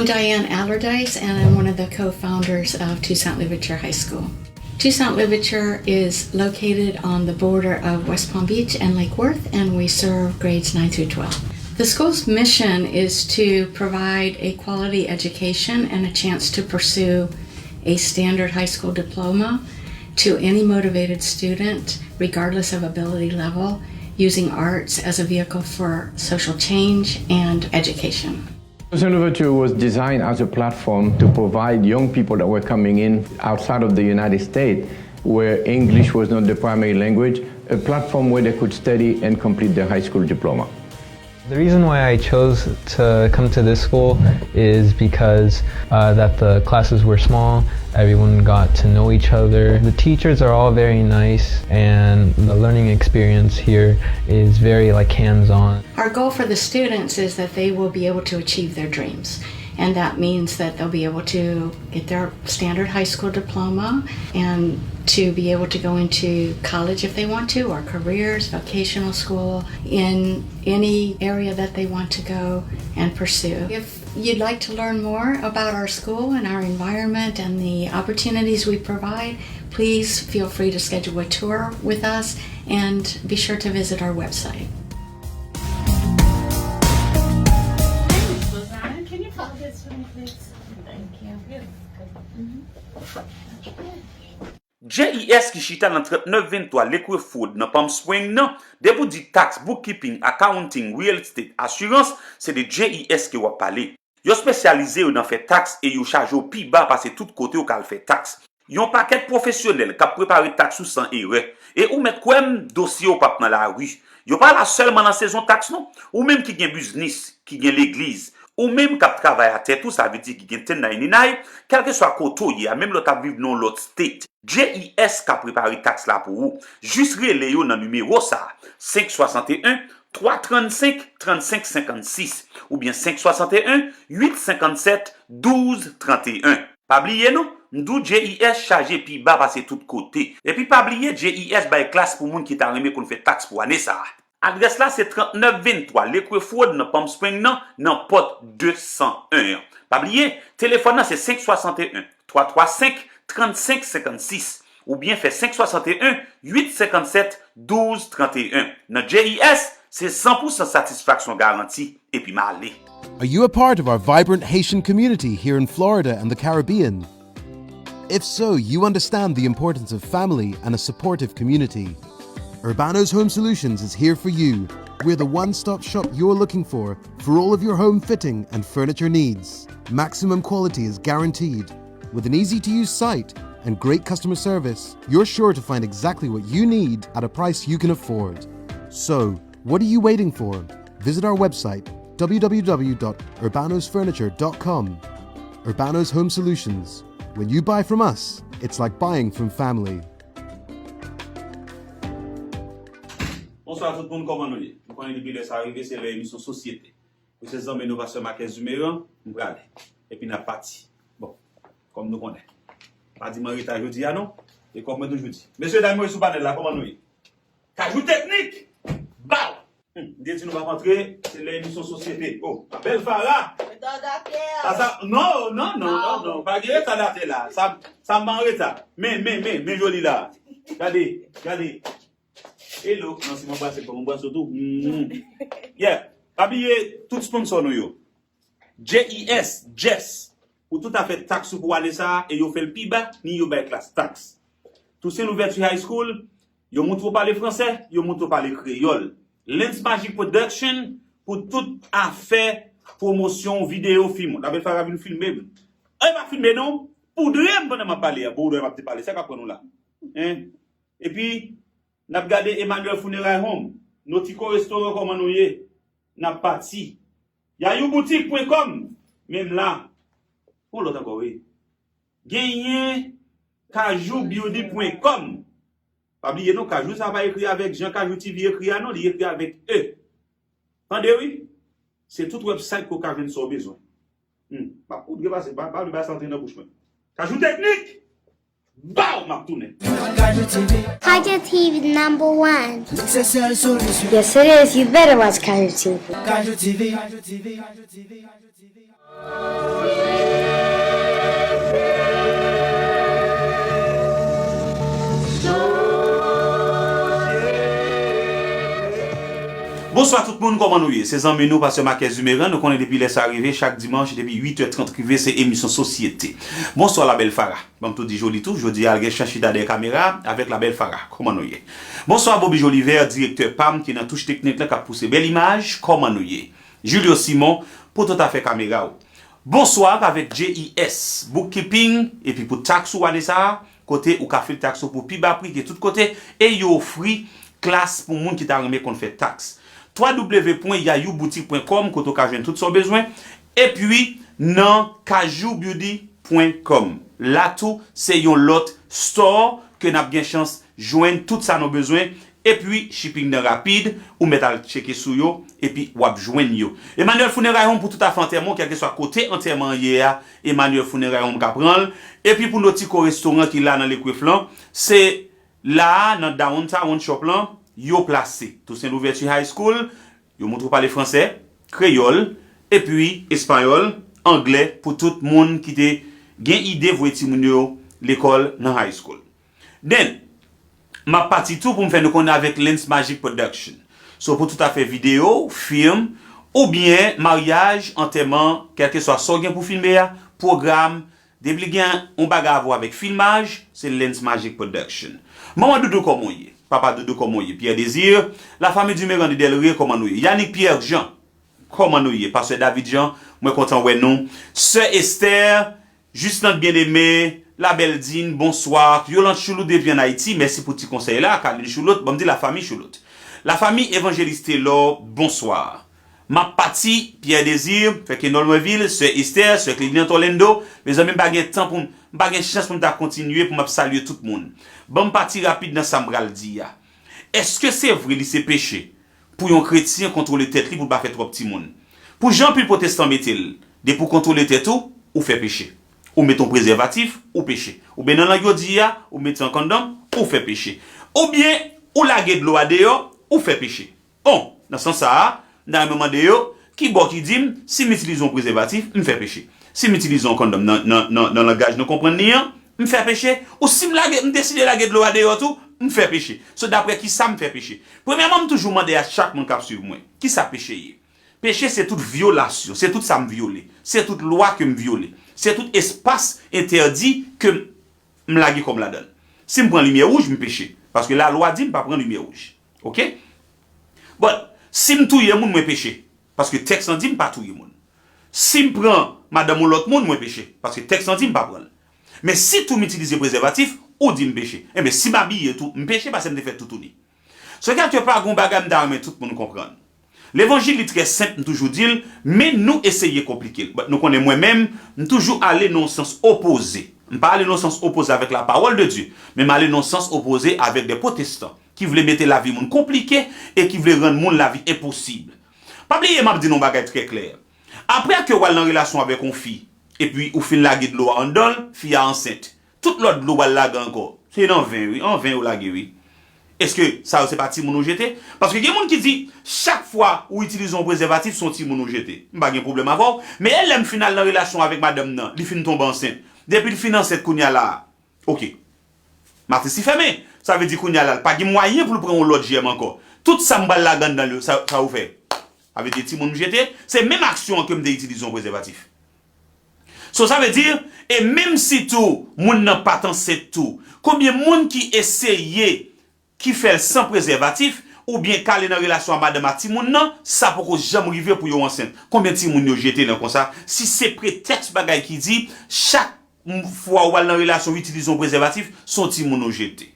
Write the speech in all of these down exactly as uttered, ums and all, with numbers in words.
Diane Allardyce, and I'm one of the co-founders of Toussaint Louverture High School. Toussaint Louverture is located on the border of West Palm Beach and Lake Worth, and we serve grades nine through twelve. The school's mission is to provide a quality education and a chance to pursue a standard high school diploma to any motivated student, regardless of ability level, using arts as a vehicle for social change and education. Toussaint Louverture was designed as a platform to provide young people that were coming in outside of the United States, where English was not the primary language, a platform where they could study and complete their high school diploma. The reason why I chose to come to this school is because uh, that the classes were small, everyone got to know each other. The teachers are all very nice, and the learning experience here is very, like, hands-on. Our goal for the students is that they will be able to achieve their dreams. And that means that they'll be able to get their standard high school diploma and to be able to go into college if they want to, or careers, vocational school, in any area that they want to go and pursue. If you'd like to learn more about our school and our environment and the opportunities we provide, please feel free to schedule a tour with us and be sure to visit our website. Hey, Miss Lozana, can you hold this for me, please? Thank you. J I S ki chita nan trannèf venntwa Lakewood Road nan Palm Spring nan, depi w di tax, bookkeeping, accounting, real estate, asirans, se de J I S ke w ap pale. Yo espesyalize yo nan fè tax e yo chaje w pi ba pase tout kote w ka al fè tax. Yon pakèt pwofesyonèl k ap prepare tax ou san erè. E ou mèt kwè m, dosye w p ap nan lari. Yo pa la sèlman nan sezon tax non. Ou menm ki gen biznis, ki gen legliz, ou menm k ap travay a tèt ou, sa vle di ki gen ten ninety-nine, kèlkeswa kote w ye a, menm lè w t ap viv nan yon lòt state, J I S ka prepare tax la pou ou. Jis rele yo nan nimewo sa a, senk swasanteyen, twa trannsenk, trannsenk senkannsis, oubyen senk swasanteyen, uit senkannsèt, douz tranteyen. Pa bliye non, m di w J I S chaje pi ba pase tout kote. Epi pa bliye J I S bay klas pou moun ki ta renmen konn fè tax pou ane sa a. Adrès la se trannèf venntwa Lakewood Road nan Palm Spring nan, nan pòt de san en an. Pa bliye, telefòn nan se senk swasanteyen, twa twa senk, trannsenk senkannsis, oubyen fè senk swasanteyen, uit senkannsèt, douz tranteyen. Nan J I S, se san pou san satisfaksyon garanti, epi m ale. Are you a part of our vibrant Haitian community here in Florida and the Caribbean? If so, you understand the importance of family and a supportive community. Urbano's Home Solutions is here for you. We're the one-stop shop you're looking for for all of your home fitting and furniture needs. Maximum quality is guaranteed. With an easy-to-use site and great customer service, you're sure to find exactly what you need at a price you can afford. So, what are you waiting for? Visit our website, w w w dot urbanos furniture dot com. Urbano's Home Solutions. When you buy from us, it's like buying from family. Bonswa tout moun, kòman nou ye? M konnen depi lè sa rive, se lè emisyon Sosyete. Mesye Zanmi nou, Pastè Marquez Dumeran, m prale. Epi n ap pati. Bon, kòm nou konnen. Pa di m an reta jodi a non. E kòm mwen toujou di. Mesye dam yo sou panèl la, kòman nou ye? Kajou Teknik! Baw! Hmm, m te di nou p ap antre, se lè emisyon Sosyete. Oh, ma belle Farah! Retardatè! Sa, sa, non, non, non, non, non, pa gen retardatè la. Sa, sa m pa an reta. Men, men, men, men joli la. Gade, gade. Hello, non, si m anbrase l, fò m anbrase w tou. Mm. Yeah. Pa bliye tout sponsò nou yo. J I S, Jess, pou tout afè tax ou pou ane sa a, e yo fè l pi ba, ni yo bay klas tax. Toussaint Louverture High School, yo montre w pale fransè, yo montre w pale kreyòl. Lens Magic Production, pou tout afè pwomosyon videyo fim. Labèl Farah vin filme m. An, e pa filme non, poudre m pandan m ap pale a. Bon, m ap te pale, sa k ap pran nou la? Hein? Epi, n ap gade Emmanuel Funeral Home, Notico Restaurant, kòman nou ye? N ap pati. Yayou Boutique point com, menm la. Yon lòt ankò, wi. Genyen Kajou Beauty point com. Pa bliye non, Kajou sa pa ekri avèk jan Kajou T V ekri a non, li ekri avèk E. Tande wi, se tout website ke w ka jwenn sa w bezwen. Hmm, m ap poudre pase, pa, pa vle bay sa antre nan bouch mwen. Kajou Teknik! Baw, m ap tounen. Kajou T V. Kajou T V number one. Se sèl solisyon. Yes, it is. You better watch Kajou T V. Kajou T V. Kajou T V. Kajou T V. Bonswa tout moun, kòman nou ye? Se zanmi nou, pastè Marquez Dumeran. Nou konnen depi lè sa rive, chak dimanch, depi uit è trant rive, se emisyon Sosyete. Bonswa, la belle Farah. Ban m tou di Joli tou, jodi a l gen chans chita dèyè kamera avèk la belle Farah. Kòman nou ye? Bonswa, Bobby Joliver, direktè pa m ki nan touch teknik la, k ap pouse bèl imaj. Kòman nou ye? Julio Simon, pou tout afè kamera w. Bonswa avèk J E S, bookkeeping, epi pou taks ou ane sa a, kote ou ka fil taks ou pou pi ba pri ke tout kote, e yo ofri klas pou moun ki ta renmen konn fè taks. twa w w w pwen yayou boutik pwen kòm, kote w ka jwenn tout sa w bezwen, epi nan kajou beauty pwen kòm. La tou, se yon lòt store ke n ap gen chans jwenn tout sa nou bezwen, epi shipping nan rapid, ou mèt al tcheke sou yo, epi w ap jwenn yo. Emmanuel Funeral Home pou tout afè antèman, kèlkeswa kote antèman an ye a, Emmanuel Funeral Home ka pran l. Epi pou Notico Restaurant ki la nan Lekwif lan, se la a, nan Downtown Shop lan, yo plase. Toussaint Louverture High School, yo montre w pale fransè, kreyòl, epi espayòl, anglè, pou tout moun ki te gen ide voye timoun yo lekòl nan high school. Then, m ap pati tou pou m fè nou konnen avèk Lens Magic Production. So, pou tout afè videyo, fim, oubyen maryaj, antèman, kèlkeswa sa w gen pou filme a, pwogram, depi l gen yon bagay a vwa avèk filmaj, se Lens Magic Production. Manman Doudou, kòman w ye? Papa Doudou, kòman w ye? Pierre Désir, lafanmi Dumeran de Delré, kòman nou ye? Yannick Pierre Jean, kòman nou ye? Pastè David Jean, mwen kontan wè nou. Sè Esther, Justin Bien-Aimé, Labelle Dine, bonswa. Yolande Choulout depi ann Ayiti, mèsi pou ti konsèy la. Carline Choulout, ban m di lafanmi Choulout. Lafanmi Evanjelis Telor, bonswa. M ap pati, Pierre Désir, fè ke nòl mwen vil, sè Esther, sè Cleveland Orlando. Mezanmi, m pa gen tan pou m, m pa gen chans pou m ta kontinye pou m ap salye tout moun. Ban m pati rapid nan sa m pral di a. Èske se vre li se peche pou yon kretyen kontwole tèt li pou l pa fè twòp timoun? Pou jan anpil pwotestan mete l, depi w kontwole tèt ou, ou fè peche. Ou met yon prezèvatif, ou peche. Oubyen nan lang yo di a, ou mete yon kondòm, ou fè peche. Oubyen, ou lage dlo a deyò, ou fè peche. Bon, nan sans sa a, m ta renmen mande yo, ki bò ki di m, si m itilize yon prezèvatif, m fè peche? Si m itilize yon kondòm nan, nan, nan, nan langaj nou konprann li an, m fè peche? Ou si m lage, m deside lage dlo a deyò tou, m fè peche? So, daprè kisa m fè peche? Premyèman, m toujou mande a chak moun k ap swiv mwen, kisa peche ye? Peche se tout vyolasyon, se tout sa m vyole, se tout lwa ke m vyole, se tout espas entèdi ke m, m lage kò m ladan l. Si m pran limyè wouj, m peche, paske lalwa di m pa pran limyè wouj. Oke? But, si m touye moun, mwen peche, paske tèks lan di m pa touye moun. Si m pran madanm yon lòt moun, mwen peche, paske tèks lan di m pa pran l. Men sitou m itilize prezèvatif, ou di m peche. Enben, si m abiye tou, m peche paske m te fè toutouni. So, kèlkepa, gen yon bagay m ta renmen tout moun konprann. Levanjil li trè senp, m toujou di l, men nou eseye konplike l. But nou konnen mwen menm, m toujou ale nan yon sans opoze. M pa ale nan yon sans opoze avèk lapawòl de Dye, men m ale nan yon sans opoze avèk de pwotestan ki vle mete lavi moun konplike e ki vle rann moun lavi enposib. Pa bliye, m ap di nou yon bagay trè klè. Apre ke w al nan relasyon avèk yon fi, epi ou fin lage dlo a anndan l, fi a ansent. Tout lòt dlo w al lage ankò, se nan ven, wi, an ven yo lage, wi. Èske sa yo se pa timoun ou jete? Paske gen moun ki di, chak fwa ou itilize yon prezèvatif, se yon timoun ou jete. M pa gen pwoblèm avè w, men e lè m fin al nan relasyon avèk madanm nan, li fin tonbe ansent. Depi l fin ansent kounye a la a, oke. Matris li fèmen. Sa vle di kounye a la, l pa gen mwayen pou l pran yon lòt jèm ankò. Tout sa m pral lage anndan l yo, sa, sa yo fè? Sa vle di timoun m jete, se menm aksyon an ke m te itilize yon prezèvatif. So, sa vle di, e menm si tou, moun nan pa t ansent tou, konbyen moun ki eseye, ki fè l san prezèvatif, oubyen k ale nan relasyon a madanm a timoun nan, sa poko janm rive pou yo ansent? Konbyen timoun yo jete nan konsa? Si se pretèks bagay ki di, chak m-, fwa w al nan relasyon, w itilize yon prezèvatif, se yon timoun ou jete.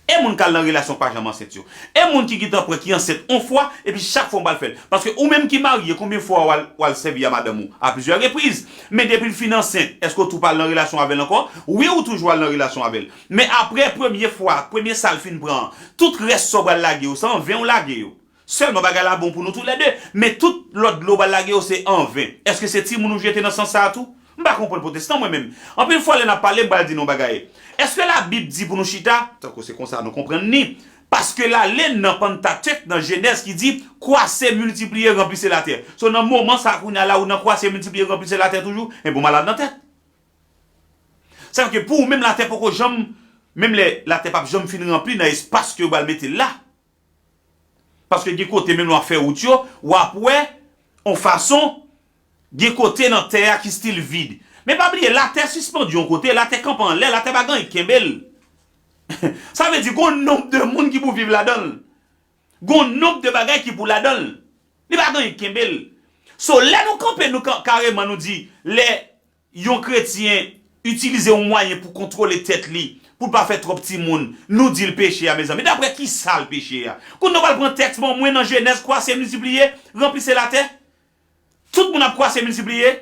E moun k al nan relasyon k pa janm ansent yo. E moun ki gentan pran ki ansent yon fwa, epi chak fwa w pral fè l. Paske ou menm ki marye, konbyen fwa w al, w al sèvi a madanm ou? A plizyè repriz. Men depi l fin ansent, èske w tou pral nan relasyon avè l ankò? Wi, ou toujou al nan relasyon avè l. Men apre premye fwa, premye sa l fin pran an, tout rès sa w pral lage yo, se an ven w lage yo. Sèlman bagay la bon pou nou toulède, men tout lòt dlo w pral lage yo se an ven. Èske se timoun ou jete nan sans sa a tou? M pa konprann pwotestan, mwen menm. Anpil fwa, lè n ap pale, m pral di nou yon bagay. Èske Labib di pou nou chita? Tankou se konsa nou konprann li. Paske l ale nan Pantatèk, nan Jenèz, ki di, kwase, miltipliye, ranplise latè. So, nan moman sa a, kounye a la, ou nan kwase, miltipliye, ranplise latè toujou, enben, ou malad nan tèt. Sa vle di ke pou ou menm, latè poko janm, menm lè latè p ap janm fin ranpli nan espas ke yo pral mete l la. Paske gen kote, menm lè w ap fè wout yo, w ap wè, yon fason, gen kote nan tè a ki still vid. Men pa bliye, latè sispann yon kote, latè kanpe anlè, latè pa gen anyen ki kenbe l. Sa vle di, gon nonb de moun ki pou viv ladan l. Gon nonb de bagay ki pou ladan l. Li pa gen anyen ki kenbe l. So, lè nou kanpe, nou ka-, kareman, nou di, lè yon kretyen itilize yon mwayen pou kontwole tèt li, pou l pa fè twòp timoun, nou di l peche a, mezanmi. Daprè ki sa l peche a? Kounye a w pral pran tèks ban mwen nan Jenèz, kwase, miltipliye, ranplise latè? Tout moun ap kwase, miltipliye?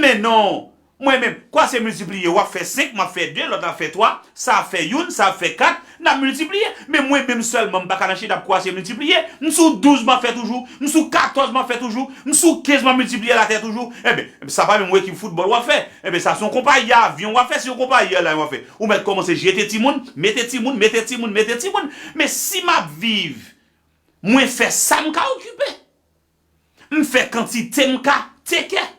Men non! Mwen menm, kwase, miltipliye, w ap fè senk, m ap fè de, lòt la ap fè twa, sa ap fè youn, sa ap fè kat, n ap miltipliye. Men mwen menm sèlman, m pa ka nan chita ap kwase, miltipliye. M sou douz, m ap fè toujou. M sou katòz, m ap fè toujou. M sou kenz, m ap miltipliye latè toujou. Enben, sa pa menm yon ekip foutbòl w ap fè. Enben, sa se yon konpayi avyon w ap fè, se yon konpayi airline w ap fè. Ou mèt kòmanse jete timoun, mete timoun, mete timoun, mete timoun. Men si m ap viv, mwen fè sa m ka okipe. M fè kantite m ka teke.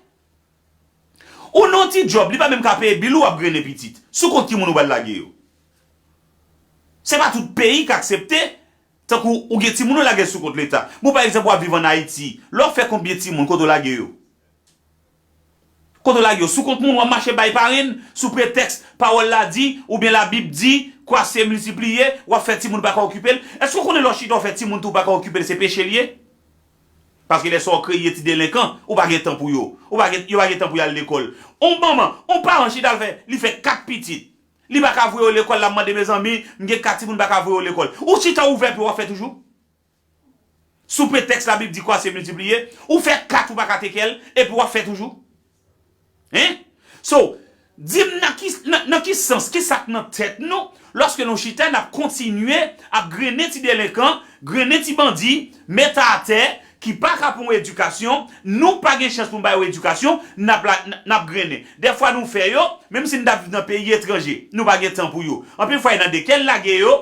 Ou nan yon ti djòb, li pa menm ka peye bil ou, w ap grennen pitit. Sou kont ki moun ou pral lage yo? Se pa tout peyi k aksepte, tankou ou gen timoun ou lage sou kont Leta. Bon, pa egzanp, w ap viv ann Ayiti. Lè w fè konbyen timoun, kote w lage yo? Kote w lage yo? Sou kont moun, w ap mache bay parenn, sou pretèks pawòl la di, oubyen Labib di, kwase, miltipliye, w ap fè timoun pa ka okipe l. Èske w konnen lè w chita w fè timoun tou pa ka okipe l, se peche l ye? Paske lè sa w kreye ti delenkan, ou pa gen tan pou yo. Ou pa gen, yo pa gen tan pou y al lekòl. On manman, on paran chita l fè, li fè kat pitit. Li pa ka voye yo lekòl, l ap mande, mezanmi, m gen kat timoun, m pa ka voye yo lekòl. Ou chita ouvè pye w ap fè toujou. Sou pretèks Labib di kwase miltipliye, ou fè kat ou pa ka teke l, epi w ap fè toujou. Hein? So, di m nan ki, nan, nan ki sans, ki sa k nan tèt nou, lòske nou chita, n ap kontinye ap grennen ti delenkan, grennen ti bandi, mete atè, ki pa ka pran yon edikasyon, nou pa gen chans pou n ba yo edikasyon, n ap la, n ap grennen. Dèfwa nou fè yo, menm si n t ap viv nan peyi etranje, nou pa gen tan pou yo. Anpil fwa, e nan de kè n lage yo,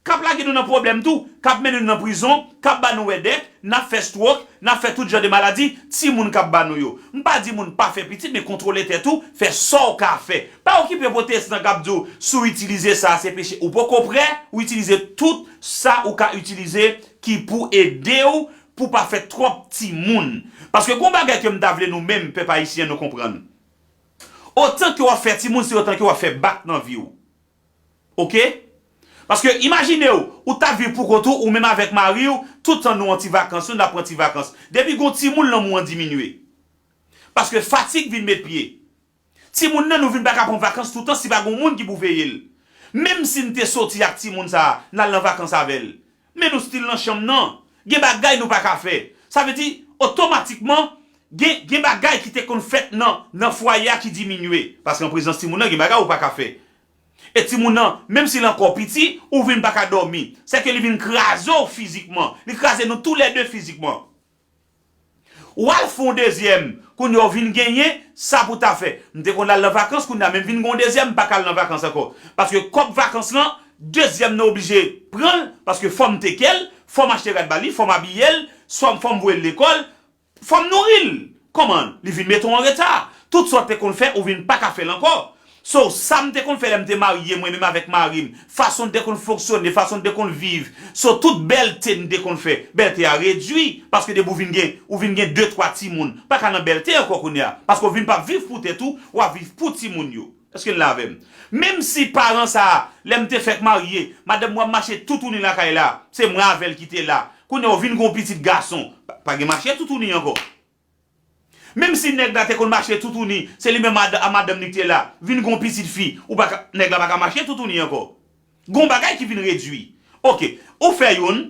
k ap lage nou nan pwoblèm tou, k ap mennen nou nan prizon, k ap ba nou wèdèk, n ap fè stwòk, n ap fè tout jan de maladi, timoun k ap ba nou yo. M pa di moun pa fè pitit, men kontwole tèt ou, fè sa w ka fè. Pa okipe pwotestan k ap di w, si w itilize sa, se peche. Ou poko prè, ou itilize tout sa ou ka itilize ki pou ede w, pou w pa fè twòp timoun. Paske gon bagay ke m ta vle nou menm, pèp ayisyen, nou konprann. Otan ke w ap fè timoun, se otan ke w ap fè bak nan vi w. Oke? Paske imajine w, ou t ap viv pou kont ou, ou menm avèk mari w, tout tan nou an ti vakans, nou n ap pran ti vakans. Depi gon timoun, lanmou an diminye. Paske fatig vin met pye. Timoun nan, nou vin pa ka pran vakans toutan si pa gon moun ki pou veye l. Menm si n te soti ak timoun sa a, n al nan vakans avè l. Men nou still nan chanm nan. Gen bagay nou pa ka fè. Sa vle di, otomatikman, gen, gen bagay ki te konn fèt nan, nan fwaye a ki diminye. Paske an prezans timoun nan, gen bagay ou pa ka fè. E timoun nan, menm si l ankò piti, ou vin pa ka dòmi. Sèke li vin kraze w fizikman. Li kraze nou toulède fizikman. W al fè yon dezyèm, kounye a w vin genyen sa pou w ta fè. M te konn al nan vakans, kounye a menm vin gen yon dezyèm, m pa ka al nan vakans ankò. Paske kòb vakans lan, dezyèm nan oblije pran l, paske fò m teke l, fò m achte rad ba li, fò m abiye l, fò m, fò m voye l lekòl, fò m nouri l. Kòman? Li vin mete w an reta. Tout sa w te konn fè, ou vin pa ka fè l ankò. So, sa m te konn fè lè m te marye, mwen menm avèk mari m, fason n te konn fonksyone, fason n te konn viv, so, tout bèlte n te konn fè, bèlte a redui, paske depi w vin gen, ou vin gen de, twa timoun, pa ka nan bèlte ankò kounye a, paske w vin p ap viv pou tèt ou, w ap viv pou timoun yo. Èske n la avè m? Menm si paran sa a, lè m te fèk marye, madanm mwen ap mache toutouni lakay la, se mwen avè l ki te la, kounye a w vin gen yon pitit gason, pa, pa gen mache toutouni ankò. Menm si nèg la te konn mache toutouni, se li menm a, a madanm li ki te la, vin gon pitit fi, ou pa ka, nèg la pa ka mache toutouni ankò. Gon bagay ki vin redui. Oke, ou fè youn,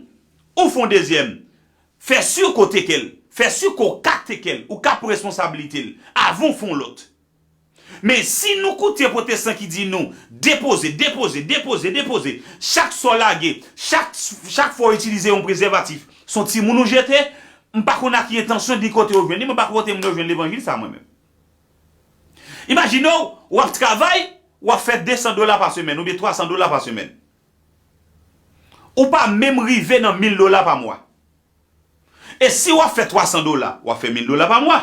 ou fè yon dezyèm. Fè si ke w teke l, fè si ke w ka teke l, ou ka pran responsablite l, avan w fè yon lòt. Men si nou koute pwotestan ki di nou, depoze, depoze, depoze, depoze, chak sa w lage, chak, chak fwa w itilize yon prezèvatif, se yon timoun ou jete, m pa konn ak ki entansyon ni kote yo jwenn li, mwen pa konn kote moun yo jwenn levanjil sa mwen menm. Imajine w, w ap travay, w ap fè de san dola pa semèn oubyen twa san dola pa semèn. Ou pa menm rive nan mil dola pa mwa. E si w ap fè twa san dola, w ap fè mil dola pa mwa.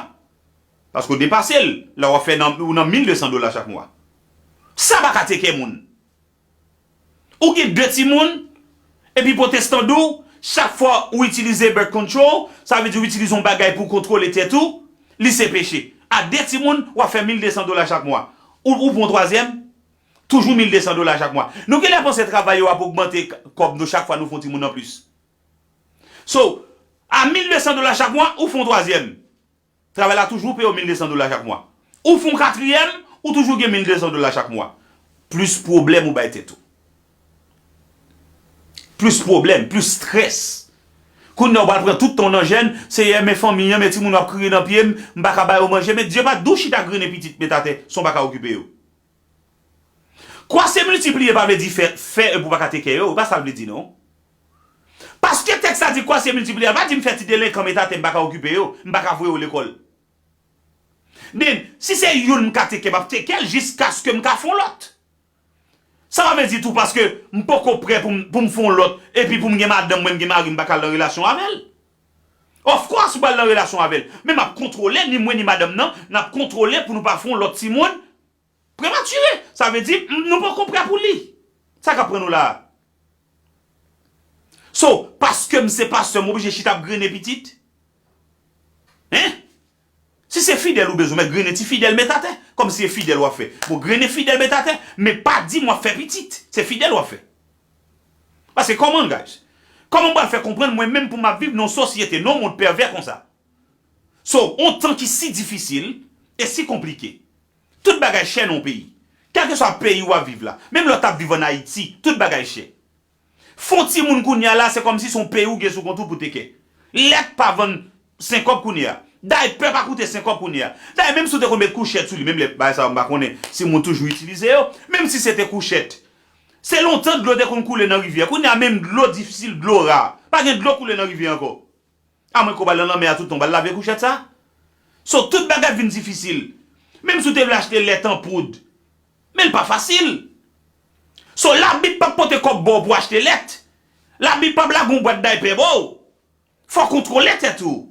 Paske w depase l, la w ap fè nan, ou nan mil de san dola chak mwa. Sa pa ka teke moun. Ou gen de timoun, epi pwotestan di w, chak fwa ou itilize birth control, sa vle di ou itilize yon bagay pou w kontwole tèt ou, li se peche. A de timoun, w ap fè mil de san dola chak mwa. Ou, ou pran twazyèm, toujou mil de san dola chak mwa. Nou genlè panse travay yo ap ogmante k-, kòb nou chak fwa nou fè yon timoun anplis. So, a mil de san dola chak mwa, ou fè yon twazyèm. Travay la toujou peye w mil de san dola chak mwa. Ou fè yon katriyèm, ou toujou gen mil de san dola chak mwa. Plis pwoblèm ou bay tèt ou. Plis pwoblèm, plis strès. Kounye a w pral pran tout tan w nan jèn, Seyè, men fanmi an, men timoun yo ap kriye nan pye m, m pa ka ba yo manje, men Dye pa di w chita grennen pitit met atè, san w pa ka okipe yo. Kwase miltipliye pa vle di fè, fè epi w pa ka teke yo, e pa sa l vle di non. Paske tèks la di kwase miltipliye, a pa di m fè ti delenkan met atè, m pa ka okipe yo, m pa ka voye yo lekòl. Den, si se youn m ka teke, m ap teke l jiskaske m ka fè yon lòt. Sa pa vle di tou paske m poko prè pou m, pou m fè yon lòt, epi pou m gen madanm mwen, m gen mari, m pa ka al nan relasyon avè l. Of course, m pral nan relasyon avè l. Men m ap kontwole, ni mwen ni madanm nan, n ap kontwole pou nou pa fè yon lòt timoun prematire. Sa vle di, m, nou poko prè pou li. Sa k ap pran nou la a? So, paske m se pastè, m oblije chita ap grennen pitit? Hein? Si se fidèl ou bezwen, men grennen ti fidèl met atè. Kòmsi se fidèl w ap fè. Bon, grennen fidèl met atè, men pa di m w ap fè pitit. Se fidèl w ap fè. Paske kòman, guys? Kòman m pral fè konprann mwen menm pou m ap viv nan yon sosyete, nan yon mond pèvè konsa? So, yon tan ki si difisil e si konplike. Tout bagay chè nan yon peyi. Kèlkeswa peyi w ap viv la, menm lè w t ap viv ann Ayiti, tout bagay chè. Fè yon timoun kounye a la, se kòmsi se yon peyi ou gen sou kont ou pou teke. Lèt pa vann senk kòb kounye a. Daypè pa koute senk kòb kounye a. Dayè, menm si w te konn met kouchèt sou li, menm lè bagay sa yo, m pa konnen si moun toujou itilize yo, menm si se te kouchèt. Se lontan dlo te konn koule nan rivyè. Kounye a, menm dlo difisil, dlo ra. Pa gen dlo koule nan rivyè ankò. Amwen ke w pral nan lanmè a tout tan, w pral lave kouchèt sa. So, tout bagay vin difisil. Menm si w te vle achte lèt an poud, men l pa fasil. So, Labib p ap pote kòb ba w pou w achte lèt. Labib p ap lage yon bwat daypè ba w. Fò w kontwole tèt ou.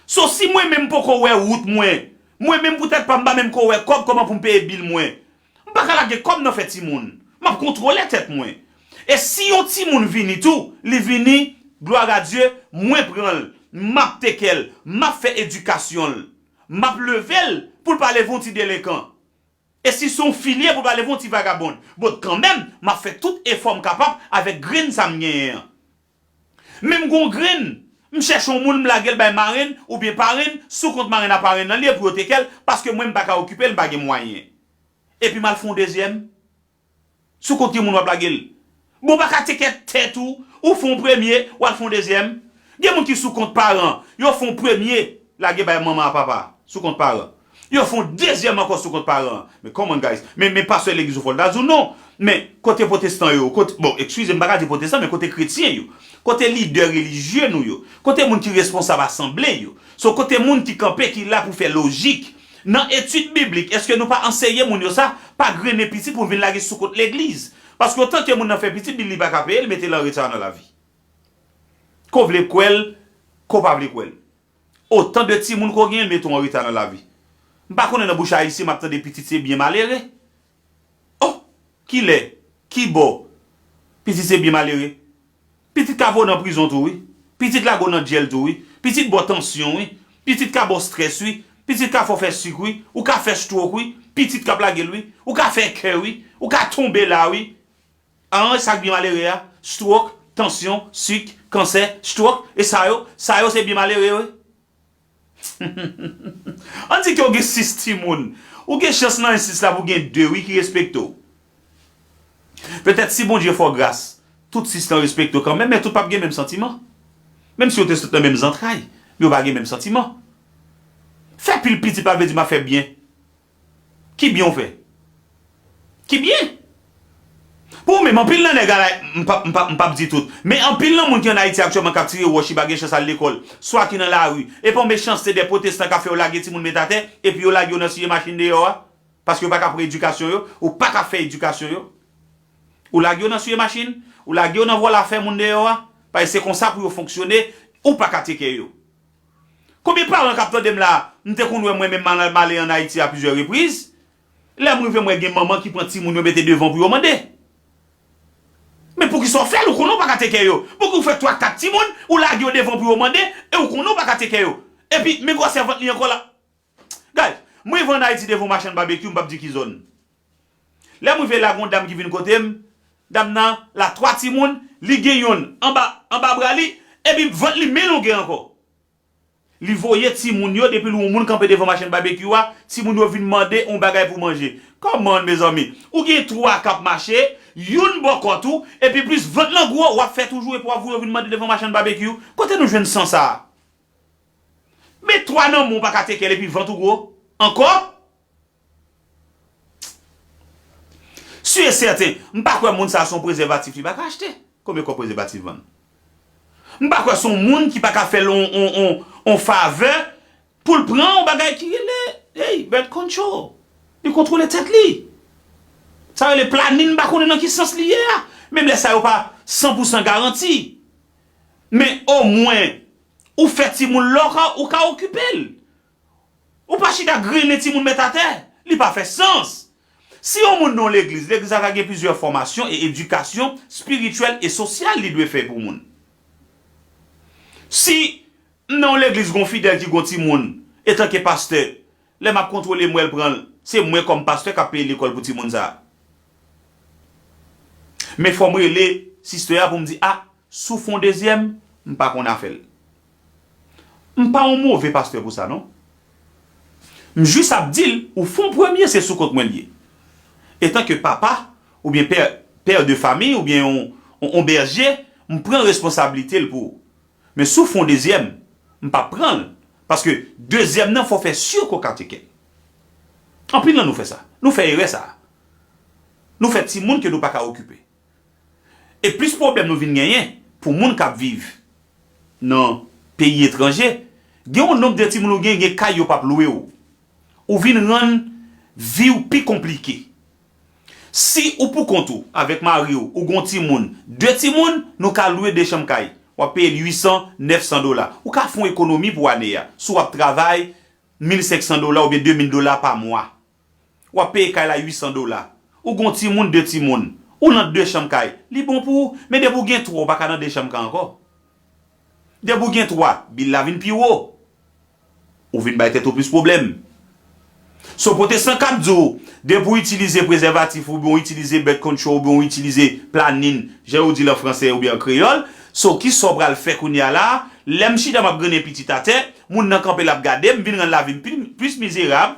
So, si mwen menm m poko wè wout mwen, mwen menm poutèt pa m, m pa menm ko wè kòb kòman pou m peye bil mwen, m pa ka lage kòb nan fè timoun. M ap kontwole tèt mwen. E si yon timoun vini tou, li vini, gloire à Dieu, mwen pran l, m ap teke l, m ap fè edikasyon l, m ap leve l pou l pa leve yon ti delenkan. E si se yon fi l ye pou l pa leve yon ti vagabond. But kanmenm, m ap fè tout efò m kapab avèk grenn sa m genyen an. Men m gen yon grenn, m chèche yon moun, m lage l bay marenn oubyen parenn, sou kont marenn ak parenn nan li ye pou yo teke l, paske mwen m pa ka okipe l, m pa gen mwayen. Epi m al fè yon dezyèm. Sou kont ki moun w ap lage l? Bon, w pa ka teke tèt ou, ou fè yon premye, w al fè yon dezyèm. Gen moun ki sou kont paran, yo fè yon premye, lage bay manman ak papa, sou kont paran. Yo fè yon dezyèm ankò sou kont paran. Men come on, guys. Men, men pastè legliz ou fò l ta di w non. Men kote pwotestan yo, kote, bon, eskize m, m pa ka di pwotestan, men kote kretyen yo, kote lidè relijye nou yo, kote moun ki responsab asanble yo, so kote moun ki kanpe, ki la pou fè lojik. Nan etid biblik, èske nou pa anseye moun yo sa? Pa grennen pitit pou vin lage sou kont legliz. Paske otan ke moun nan fè pitit, li, li pa ka peye, li mete l an reta nan lavi. Ke w vle kwè l, ke w pa vle kwè l. Otan de timoun ke w genyen, l mete w an reta nan lavi. M pa konnen nan bouch Ayisyen, m ap tande pitit se byen malere. Oh! Kilè? Kibò? Pitit se byen malere. Pitit ka voye w nan prizon tou, wi. Pitit lage w nan djèl tou, wi. Pitit ba w tansyon, wi. Pitit ka ba w strès, wi. Pitit ka fè w fè sik, wi. Ou ka fè stroke, wi. Pitit k ap lage l, wi. Ou ka fè kè, wi. Ou ka tonbe la, wi. An, sa k byen malere a? Stroke, tansyon, sik, kansè, stroke. E sa yo, sa yo se byen malere yo, wi. Ann di ke w gen sis timoun. Ou gen chans nan sis la pou w gen de, wi, ki respekte w. Petèt si Bondye fè w gras, tout sis lan respekte w kanmenm, men tout p ap gen menm santiman. Menm si yo te sot nan menm zantray, men yo pa gen menm santiman. Fè pil pitit pa vle di m ap fè byen. Ki byen w fè? Ki byen? Pou ou menm, anpil nan nèg a la, m p ap, m p ap, m p ap di tout, men anpil nan moun ki ann Ayiti aktyèlman k ap tire wòch, ki pa gen chans al lekòl, swa ki nan lari, e pa yon mechanste de pwotestan k ap fè yo lage timoun met atè, epi yo lage yo nan siye machin deyò a. Paske yo pa ka pran edikasyon yo, ou pa ka fè edikasyon yo. Ou lage yo nan siye machin, ou lage yo nan vòlò afè moun deyò a, paske se konsa pou yo fonksyone, ou pa ka teke yo. Konbyen paran k ap tande m la, m te konn wè mwen menm m al, m ale ann Ayiti a plizyè repriz, lè m rive m wè gen manman ki pran timoun yo mete devan pou yo mande. Men poukisa w fè l, ou konnen w pa ka teke yo? Poukisa w fè twa kat timoun, ou lage yo devan pou yo mande, e ou konnen w pa ka teke yo? Epi, men gwosè vant li ankò la. Guys, m rive ann Ayiti devan yon machann babekyou, m p ap di ki zòn. Lè m rive la, gen yon dam ki vin kote m, dam nan la twa timoun, li gen yonn anba, anba bra li, epi vant li men longe ankò. Li voye timoun yo, depi l wè yon moun kanpe devan machann babekyou a, timoun yo vin mande yon bagay pou manje. Come on, mezanmi. Ou gen twa k ap mache, youn bò kòt ou, epi plis vant lan gwo, w ap fè toujou epi w ap voye yo vin mande devan machann babekyou. Kote nou jwenn san sa a? Men twa nan men w pa ka teke l epi vant ou gwo ankò? Si e sèten, m pa kwè moun sa a se yon prezèvatif li pa ka achte. Konbyen kòb prezèvatif vann? M pa kwè se yon moun ki pa ka fè l on, on, on, on favè pou l pran yon bagay ki rele, hey, birth control. Li kontwole tèt li. Sa rele planin, m pa konnen nan ki sans li ye a. Menm lè sa yo pa san pou san garanti. Men omwen, ou fè timoun lòk, ou ka okipe l. Ou pa chita grennen timoun met atè. Li pa fè sans. Si yon moun nan yon legliz, legliz la ka gen plizyè fòmasyon e edikasyon espirityèl e sosyal li dwe fè pou moun. Si m nan yon legliz, gen yon fidèl ki gen yon timoun, etanke pastè, lè m ap kontwole m wè l pran l, se mwen kòm pastè k ap peye lekòl pou timoun sa a. Men fò m rele sistè a pou m di, a, si w fè yon dezyèm, m pa konn afè l. M pa yon move pastè pou sa, non. M jis ap di l, ou fè yon premye, se sou kont mwen l ye. Etanke papa, oubyen pè, pè de famiy, oubyen yon, yon, yon bèje, m pran responsablite l pou ou. Men si w fè yon dezyèm, m p ap pran l. Paske dezyèm nan, fò w fè si ke w ka teke l. Anpil nan nou fè sa. Nou fè erè sa a. Nou fè timoun ke nou pa ka okipe. E plis pwoblèm nou vin genyen pou moun k ap viv nan peyi etranje, gen yon nonb de timoun ou gen, gen kay yo p ap lwe w. Ou vin rann vi w pi konplike. Si ou pou kont ou, avèk mari w, ou gen yon timoun, de timoun, nou ka lwe de chanm kay. W ap peye l uit san, nèf san dola. Ou ka fè yon ekonomi pou ane a. Si w ap travay, mil senk san dola oubyen de mil dola pa mwa. W ap peye kay la uit san dola. Ou gen yon timoun, de timoun. Ou nan de chanm kay. Li bon pou ou. Men depi w gen twa, ou pa ka nan de chanm kay ankò. Depi w gen twa, bil la vin pi wo. Ou vin bay tèt ou plis pwoblèm. So, pwotestan k ap di w, depi w itilize prezèvatif, oubyen w itilize birth control, oubyen w itilize planin, jan yo di l an franse oubyen an kreyòl, so, kisa w pral fè kounye a la? Lè m chita m ap grennen pitit atè, moun nan kanpe l ap gade m, vin rann lavi m pi, plis mizerab,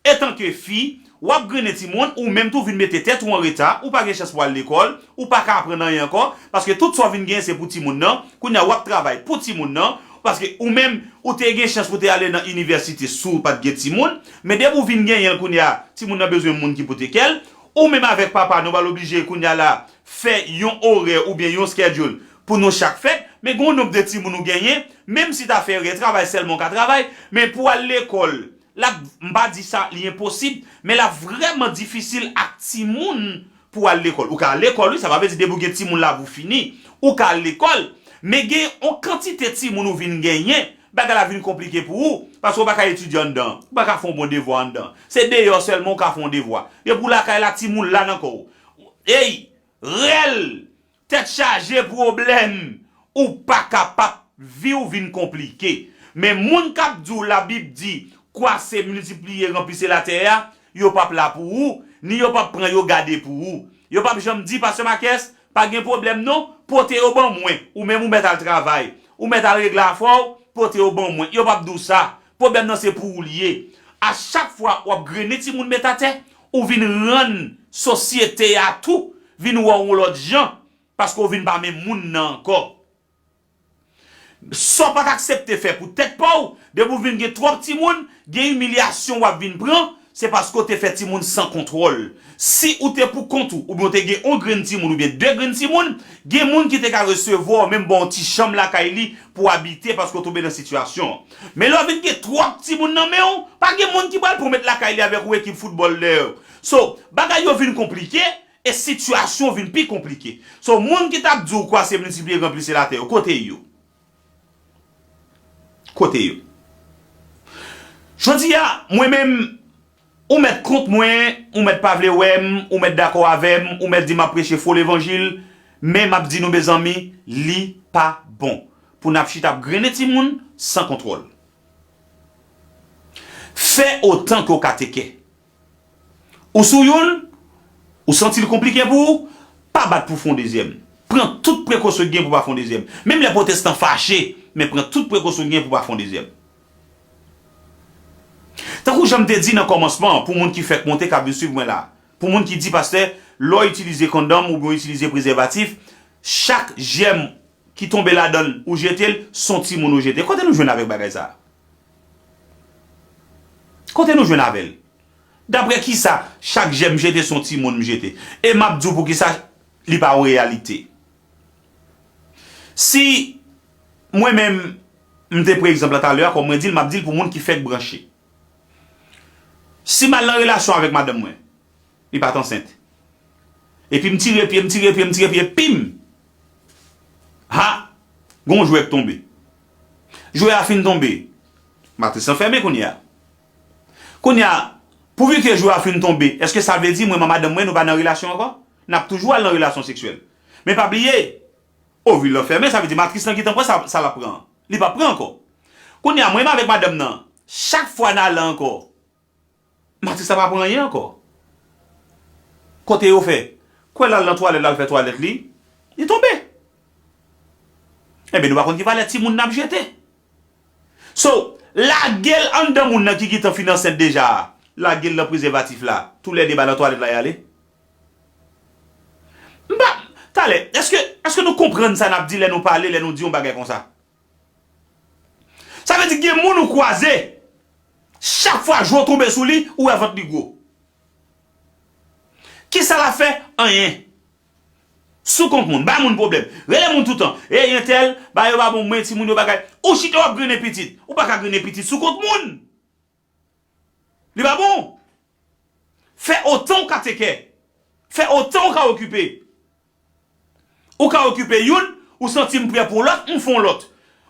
Etanke fi, w ap grennen timoun, ou menm tou vin mete tèt ou an reta, ou pa gen chans pou al lekòl, ou pa ka aprann anyen ankò, paske tout sa w vin genyen se pou timoun nan, kounye a w ap travay pou timoun nan, paske ou menm, ou te gen chans pou te ale nan inivèsite si w pa t gen timoun, men depi w vin genyen l kounye a, timoun nan bezwen moun ki pou teke l, ou menm avèk papa nou pral oblije kounye a la fè yon orè oubyen yon schedule pou nou chak fèt, men gen yon nonb de timoun ou genyen, menm si ta fè erè, travay sèlman w ka travay, men pou w al lekòl, l ap, m pa di sa, li enposib, men l ap vrèman difisil ak timoun pou al lekòl. Ou ka al lekòl, wi, sa pa vle di depi w gen timoun la pou fini, ou ka al lekòl, men gen yon kantite timoun ou vin genyen, bagay la vin konplike pou ou, paske w pa ka etidye anndan, ou pa ka fè yon bon devwa anndan. Se deyò sèlman ou ka fè yon devwa. Depi w lakay la, timoun la nan kò w. Ey, rèl! Tèt chaje pwoblèm, ou pa kapab, vi w vin konplike. Men moun k ap di w Labib di, kwase, miltipliye, ranplise latè a, yo p ap la pou ou, ni yo p ap pran yo gade pou ou. Yo p ap janm di, Pastè Makès, pa gen pwoblèm non, pote yo ban mwen, ou menm ou mèt al travay, ou mèt al regle afè w, pote yo ban mwen. Yo p ap di w sa. Pwoblèm nan se pou ou l ye. A chak fwa w ap grennen timoun met atè, ou vin rann sosyete a tou vin wè w yon lòt jan, paske w vin pa menm moun nan ankò. Sa w pa t aksepte fè pou tèt pa w, depi w vin gen twòp timoun, gen imilyasyon w ap vin pran, se paske w te fè timoun san kontwòl. Si ou te pou kont ou, oubyen w te gen yon grenn timoun oubyen de grenn timoun, gen moun ki te ka resevwa w, menm ba w yon ti chanm lakay li pou w abite paske w tonbe nan sitiyasyon an. Men lè w vin gen twòp timoun nan men w, pa gen moun ki pral pran w met lakay li avèk yon ekip foutbòl dèyè w. So, bagay yo vin konplike e sitiyasyon vin pi konplike. So, moun ki t ap di w kwase miltipliye ranplise latè yo, kote yo? Kote yo? Jodi a, mwen menm, ou mèt kont mwen, ou mèt pa vle wè m, ou mèt dakò avè m, ou mèt di m ap preche fo levanjil, men m ap di nou, mezanmi, li pa bon pou n ap chita ap grennen timoun san kontwòl. Fè otan ke w ka teke. Ou sou youn, ou santi l konplike pou ou, pa bat pou fè yon dezyèm. Pran tout prekosyon ki gen pou pa fè yon dezyèm. Menm lè pwotestan fache, men pran tout prekosyon ki gen pou pa fè yon dezyèm. Tankou jan m te di nan kòmansman an, pou moun ki fèk monte k ap vin swiv mwen la, pou moun ki di, pastè, lè w itilize kondòm oubyen w itilize prezèvatif, chak jèm ki tonbe ladan l, ou jete l, s on timoun ou jete. Kote nou jwenn avèk bagay sa a? Kote nou jwenn avè l? Daprè kisa chak jèm m jete s on timoun m jete? E m ap di w poukisa li pa yon reyalite. Si mwen menm, m te pran egzanp la talè a, kòm mwen di l, m ap di l pou moun ki fèk branche. Si m al nan relasyon avèk madanm mwen, li pa t ansent. Epi m tire pye, m tire pye, m tire pye, pim! Ha! Gon jwè k tonbe. Jwè a fin tonbe. Matris lan fèmen kounye a. Kounye a, pouvi ke jwè a fin tonbe, èske sa vle di mwen, madanm mwen, nou pa nan relasyon ankò? N ap toujou al nan relasyon seksyèl. Men pa bliye, ovil lan fèmen, sa vle di matris lan gentan pran sa, sa l ap pran an. Li p ap pran ankò. Kounye a, mwen menm avèk madanm nan, chak fwa n ale ankò, matris la pa pran anyen ankò. Kote yo fè? Kwè l al nan twalèt, l al fè twalèt li, li tonbe. Enben, nou pa konn ki valè timoun n ap jete. So, lage l anndan moun nan ki gentan fin ansent deja a. Lage l nan prezèvatif la. Toulède ba nan twalèt la y ale. M pa, talè, èske, èske nou konprann sa n ap di lè nou pale, lè nou di yon bagay konsa? Sa vle di gen moun ou kwaze, chak fwa je w tonbe sou li, ou wè vant li gwo. Kisa l ap fè? Anyen. Sou kont moun, bay moun pwoblèm. Rele moun toutan. Ey, entèl, bagay yo pa bon, mwen, timoun yo bagay. Ou chita w ap grennen pitit. Ou pa ka grennen pitit sou kont moun. Li pa bon. Fè otan w ka teke. Fè otan w ka okipe. Ou ka okipe youn, ou santi m prè pou lòt, m fè yon lòt.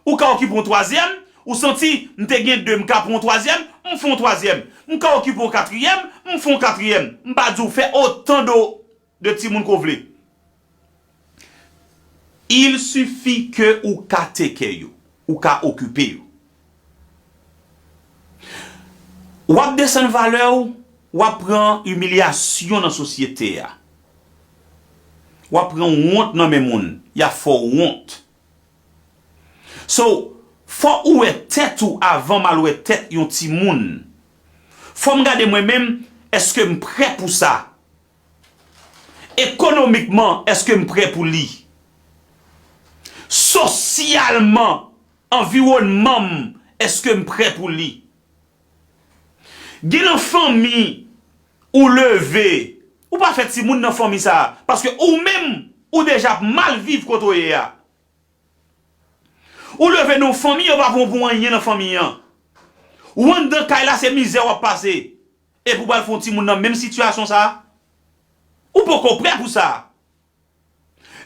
Ou ka okipe yon twazyèm, ou santi m te gen de, m ka pran yon twazyèm, m fè yon twazyèm. M ka okipe yon katriyèm, m fè yon katriyèm. M pa di w fè otan de, de timoun ke w vle. Il suffit ke ou ka teke yo, ou ka okipe yo. W ap desann valè w, w ap pran imilyasyon nan sosyete a. W ap pran wont nan men moun, y ap fè w wont. So, fò ou wè tèt ou avan m al wè tèt yon timoun. Fò m gade mwen menm, èske m prè pou sa? Ekonomikman, èske m prè pou li? Sosyalman, anviwònman m, èske m prè pou li? Gen nan fanmi ou leve, ou pa fè timoun nan fanmi sa a, paske ou menm, ou deja ap mal viv kote w ye a. Ou leve nan yon fanmi, yo pa pran w pou anyen nan fanmi an. Ou anndan kay la, se mizè w ap pase. Epi w pral fè yon timoun nan menm sitiyasyon sa a? Ou poko prè pou sa.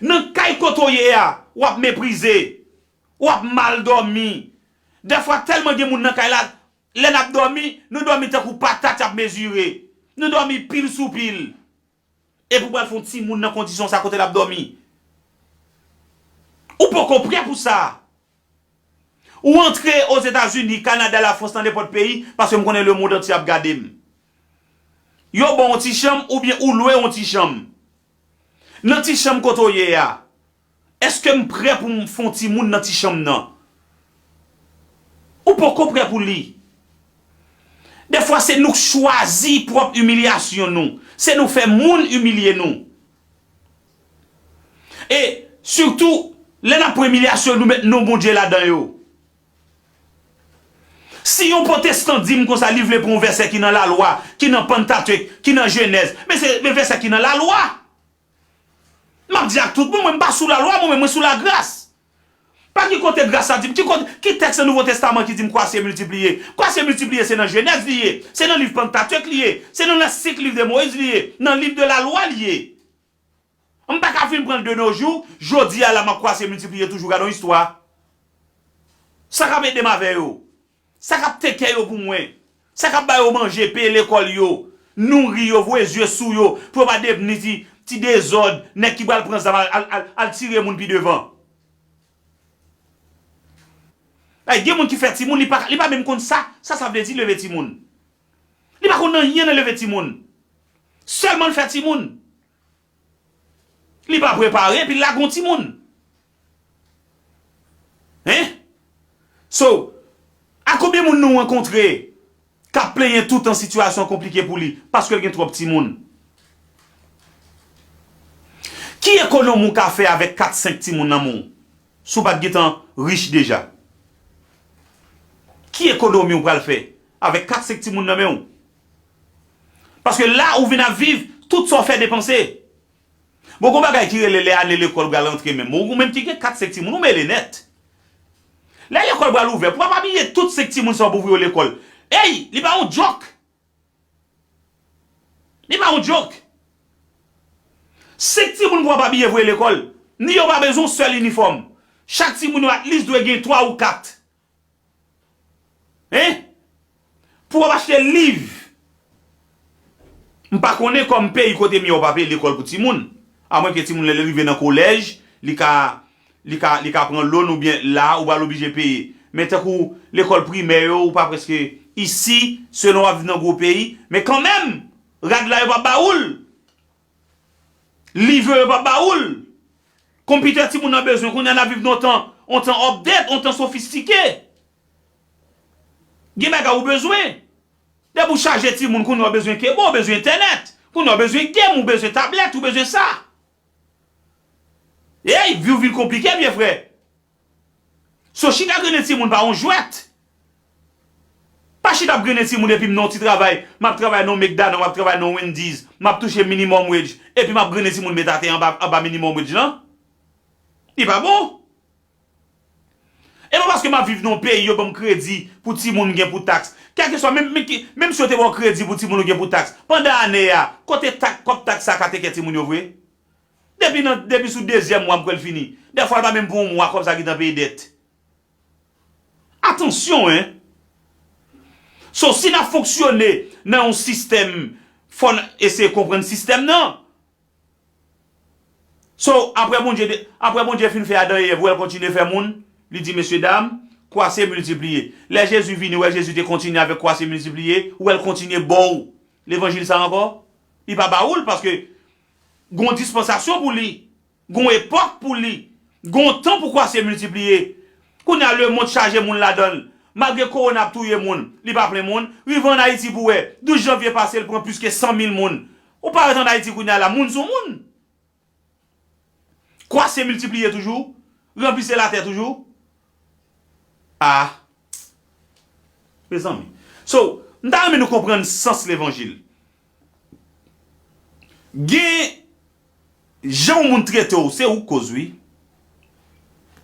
Nan kay kote w ye a, w ap meprize. W ap mal dòmi. Dèfwa tèlman gen moun nan kay la, lè n ap dòmi, nou dòmi tankou patat y ap mezire. Nou dòmi pil sou pil. Epi w pral fè yon timoun nan kondisyon sa kote l ap dòmi. Ou poko prè pou sa. Ou antre Ozetazini, Kanada, Lafrans, nan nenpòt peyi, paske m konnen lemonn antye ap gade m. Yo ba w yon ti chanm oubyen ou lwe yon ti chanm. Nan ti chanm kote w ye a, èske m prè pou m fè yon timoun nan ti chanm nan? Ou poko prè pou li. Dèfwa, se nou k chwazi pwòp imilyasyon nou. Se nou fè moun imilye nou. E, sitou, lè n ap pran imilyasyon, nou met non Bondye ladan yo. Si yon pwotestan di m konsa li vle pran yon vèsè ki nan lalwa, ki nan Pantatèk, ki nan Jenèz, men se men vèsè ki nan lalwa. M ap di ak tout moun, mwen m pa sou lalwa, mwen, mwen mwen sou lagras. Pa ki kote gras la di m, ki kote, ki tèks nan Nouvo Testaman ki di m kwase miltipliye? Kwase miltipliye se nan Jenèz li ye, se nan liv Pantatèk li ye, se nan lè senk liv de Moyiz li ye, nan liv de lalwa li ye. M pa ka vin pran l de nos jours, jodi a la m ap kwase miltipliye toujou, gade yon istwa. Sa k ap ede m avè yo? Sa k ap take care yo pou mwen? Sa k ap ba yo manje, peye lekòl yo, nouri yo, voye zye sou yo, pou yo pa devni ti, ti dezòd, nèg ki pral pran zam al, al, al, al tire moun pi devan? Ay, gen moun ki fè timoun, li pa, li pa menm konn sa, sa, sa vle di leve timoun. Li pa konn anyen nan leve timoun. Sèlman l fè timoun. Li pa prepare, epi l lage yon timoun. Hein? So, a konbyen moun nou rankontre k ap plenyen toutan sitiyasyon konplike pou li, paske l gen twòp timoun? Ki ekonomi w ka fè avèk kat senk timoun nan men w, si w pa t gentan rich deja? Ki ekonomi w pral fè avèk kat senk timoun nan men w? Paske la, ou vin ap viv, tout sa w fè depanse. Bon, gon bagay ki rele lè ane lekòl pral antre menm. Bon, ou menm ki gen kat senk timoun, ou mele nèt. Lè lekòl pral ouvè, pou w pa bliye tout senk timoun sa w pou voye yo lekòl. Ey, li pa yon djòk. Li pa yon djòk. Senk timoun pou w pa bliye voye lekòl. Ni yo pa bezwen yon sèl inifòm. Chak timoun yo at least dwe gen twa ou kat. Hein? Pou w ap achte liv. M pa konnen kòm peyi kote m ye w pa peye lekòl pou timoun. Amwenke timoun lè li rive nan kolèj, li ka, li ka, li ka pran loan oubyen la, ou pral oblije peye. Men tankou lekòl primè yo, ou pa prèske isi, selon w ap viv nan gwo peyi. Men kanmenm, rad la yo p ap ba ou l. Liv yo, yo p ap ba ou l. Konpitè timoun nan bezwen, kounye a n ap viv nan yon tan, yon tan update, yon tan sofistike. Gen bagay ou bezwen. Depi w chaje timoun, kounye a w bezwen kebo, w bezwen entènèt. Kounye a w bezwen game, ou bezwen tablèt, ou bezwen sa. Ey, vi w vin konplike, vye frè. So, chita grennen timoun pa yon jwèt. Pa chita ap grennen timoun epi m nan yon ti travay, m ap travay nan yon McDonald, m ap travay nan yon Wendy's, m ap touche minimum wage, epi m ap grennen timoun met atè anba, anba minimum wage lan. Li pa bon. E pa paske m ap viv nan yon peyi yo ban m kredi pou timoun gen pou taks. Kèlkeswa, menm, menm ki, menm si yo te ba w kredi pou timoun ou gen pou taks, pandan ane a, kote tak, kòb taks sa ka teke timoun yo vre? Depi nan, depi sou dezyèm mwa m kwè l fini. Dèfwa l pa menm pou yon mwa kòb sa gentan peye dèt. Atansyon, en! So, si n ap fonksyone nan yon sistèm, fò n eseye konprann sistèm nan. So, apre Bondye, de- apre Bondye fin fè Adan e Èv, ou wè l kontinye fè moun, li di, mesye dam, kwase, miltipliye. Lè Jezi vini, ou wè Jezi te kontinye avèk kwase, miltipliye, ou wè l kontinye ba w levanjil sa ankò? Li pa ba ou l, paske gon dispansasyon pou li, gon epòk pou li, gon tan pou kwase miltipliye. Kounye a, lemonn chaje moun ladan l. Malgre kowona ap touye moun, li pa plen moun. Rive ann Ayiti pou wè, douz janvye pase, l pran plis ke san mil moun. Ou parèt ann Ayiti kounye a la, moun sou moun. Kwase miltipliye toujou, ranplise latè toujou. Ah. Mezanmi. So, m ta renmen nou konprann sans levanjil. Gen jan yon moun trete w, se ou k koz, wi.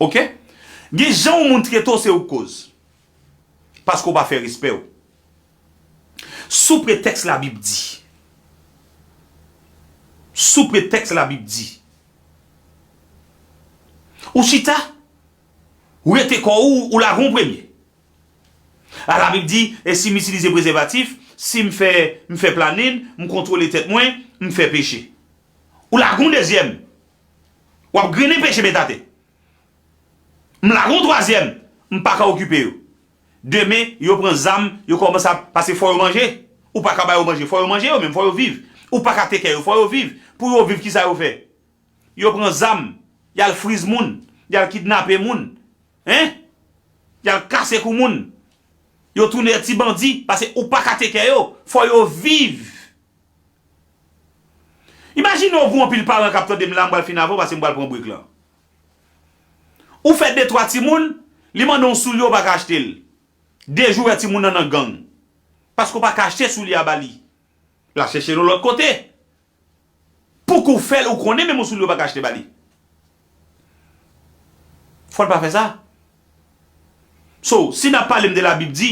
Oke? Gen jan yon moun trete w, se ou k koz. Paske w pa fè respè w. Sou pretèks Labib di. Sou pretèks Labib di. Ou chita, ou rete kò ou, ou lage yon premye. A Labib di, e si m itilize prezèvatif, si m fè, m fè planin, m kontwole tèt mwen, m fè peche. Ou lage yon dezyèm. W ap grennen peche met atè. M lage yon twazyèm, m pa ka okipe yo. Demen, yo pran zam, yo kòmanse ap, paske fò yo manje. Ou pa ka ba yo manje, fò yo manje yo menm, fò yo viv. Ou pa ka take care yo, fò yo viv. Pou yo viv, kisa yo fè? Yo pran zam, y al friz moun, y al kidnape moun, en? Y al kase kou moun. Yo tounen ti bandi, paske ou pa ka take care yo, fò yo viv. Imajine w pou anpil paran k ap tande m la, m pral fin avè w, paske m pral pran break lan. Ou fè de twa timoun, li mande yon soulye, ou pa ka achte l. De jou wè timoun nan nan gang. Paske w pa ka achte soulye a ba li. L ap chèche l yon lòt kote. Pouki w fè l, ou konnen menm yon soulye w pa ka achte ba li. Fò l pa fè sa. So, si n ap pale m de Labib di,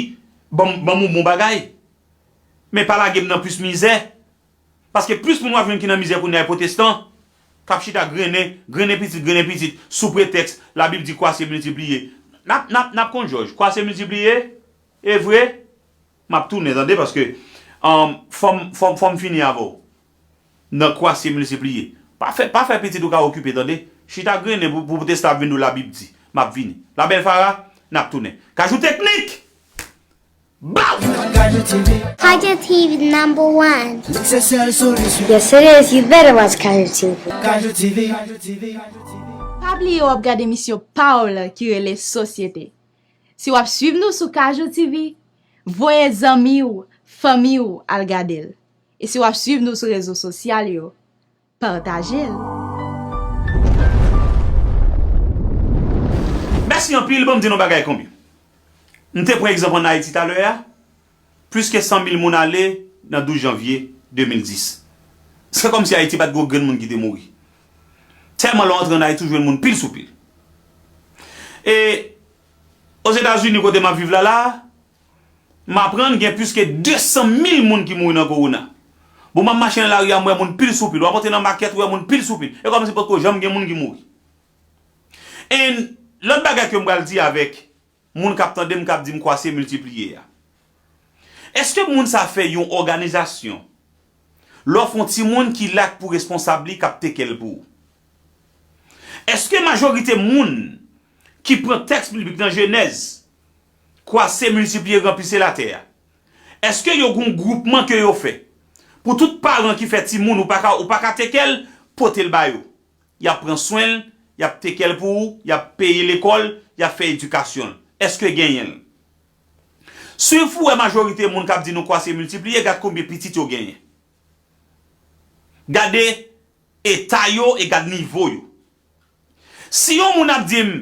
ban m, ban m yon bon bagay. Men pa lage m nan plis mizè. Paske plis moun w ap jwenn ki nan mizè kounye a e pwotestan, k ap chita grennen, grennen pitit, grennen pitit, sou pretèks Labib di kwase miltipliye. N ap, n ap, n ap konn jòj. Kwase miltipliye, e vre, m ap tounen, tande, paske, um, fò m, fò m, fò m fini avè w. Nan kwase miltipliye. Pa fè, pa fè pitit ou ka okipe, tande. Chita grennen pou, pou pwotestan ap vin di w Labib di. M ap vini. La belle Farah, n ap tounen. Kajou Teknik! Bam! Kajou T V. Kajou T V number one. Li se sèl solisyon. Yes, it is. You better watch Kajou T V. Kajou T V. Pa bliye w ap gade emisyon pa w la ki rele Sosyete. Si w ap swiv nou sou Kajou T V, voye zanmi w, fanmi w al gade l. E si w ap swiv nou sou rezo sosyal yo, pataje l. Mèsi anpil, ban m di nou bagay konbyen. M te pran egzanp ann Ayiti talè a, plis ke san mil moun ale nan douz janvye de mil dis. Se kòmsi Ayiti pa t gen yon grenn moun ki te mouri. Tèlman lè w antre ann Ayiti, w jwenn moun pil sou pil. E Ozetazini, kote m ap viv la, la, m aprann gen plis ke de san mil moun ki mouri nan kowona. Bon, m ap mache nan lari a, m wè moun pil sou pil. W ap antre nan makèt, w wè moun pil sou pil. E kòmsi potko janm gen moun ki mouri. And lòt bagay ke m pral di avèk moun k ap tande m, k ap di m kwase miltipliye a. Èske moun sa fè yon òganizasyon? Lè w fè yon timoun ki la k pou responsab li k ap teke l pou ou? Èske majorite moun ki pran tèks biblik nan Jenèz, kwase, miltipliye, ranplise latè a, èske yo gen yon gwoupman ke yo fè pou tout paran ki fè timoun ou pa ka, ou pa ka teke l, pote l ba yo? Y ap pran swen l, y ap teke l pou ou, y ap peye lekòl, y ap fè edikasyon l. Èske genyen l? Swiv pou w wè majorite moun k ap di nou kwase miltipliye, gad konbyen pitit yo genyen. Gade eta yo e gad nivo yo. Si yon moun ap di m,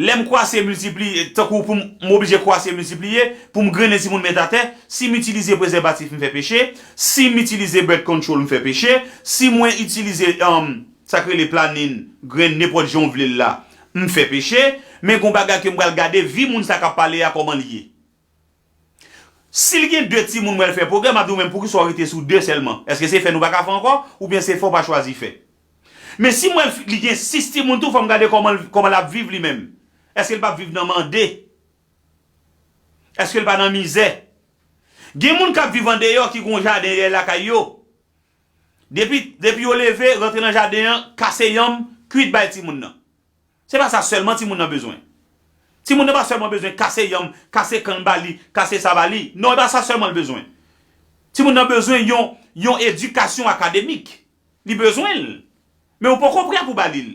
lè m kwase miltipliye, tankou pou m, m oblije kwase miltipliye, pou m grennen timoun met atè, si m itilize prezèvatif, m fè peche, si m itilize birth control, m fè peche, si mwen itilize, um, sa k rele planin, grenn nenpòt jan w vle l la, m fè peche, men gon bagay ke m pral gade vi moun sa k ap pale a kòman l ye. Si l gen de timoun, mwen l fè pwogrè, m ap di w menm poukisa w rete sou de sèlman? Èske se fè nou pa ka fè ankò? Oubyen se fè w pa chwazi fè? Men si mwen li gen sis timoun tou, fò m gade kòman l, kòman l ap viv li menm. Èske l p ap viv nan mande? Èske l pa nan mizè? Gen moun k ap viv andeyò ki gen yon jaden dèyè lakay yo. Depi, depi yo leve, rantre nan jaden an, kase yanm, kwit bay timoun nan. Se pa sa sèlman timoun nan bezwen. Timoun nan pa sèlman bezwen kase yanm, kase kann ba li, kase sa ba li. Non, e pa sa sèlman l bezwen. Timoun nan bezwen yon, yon edikasyon akademik. Li bezwen l. Men ou poko prè pou ba li l.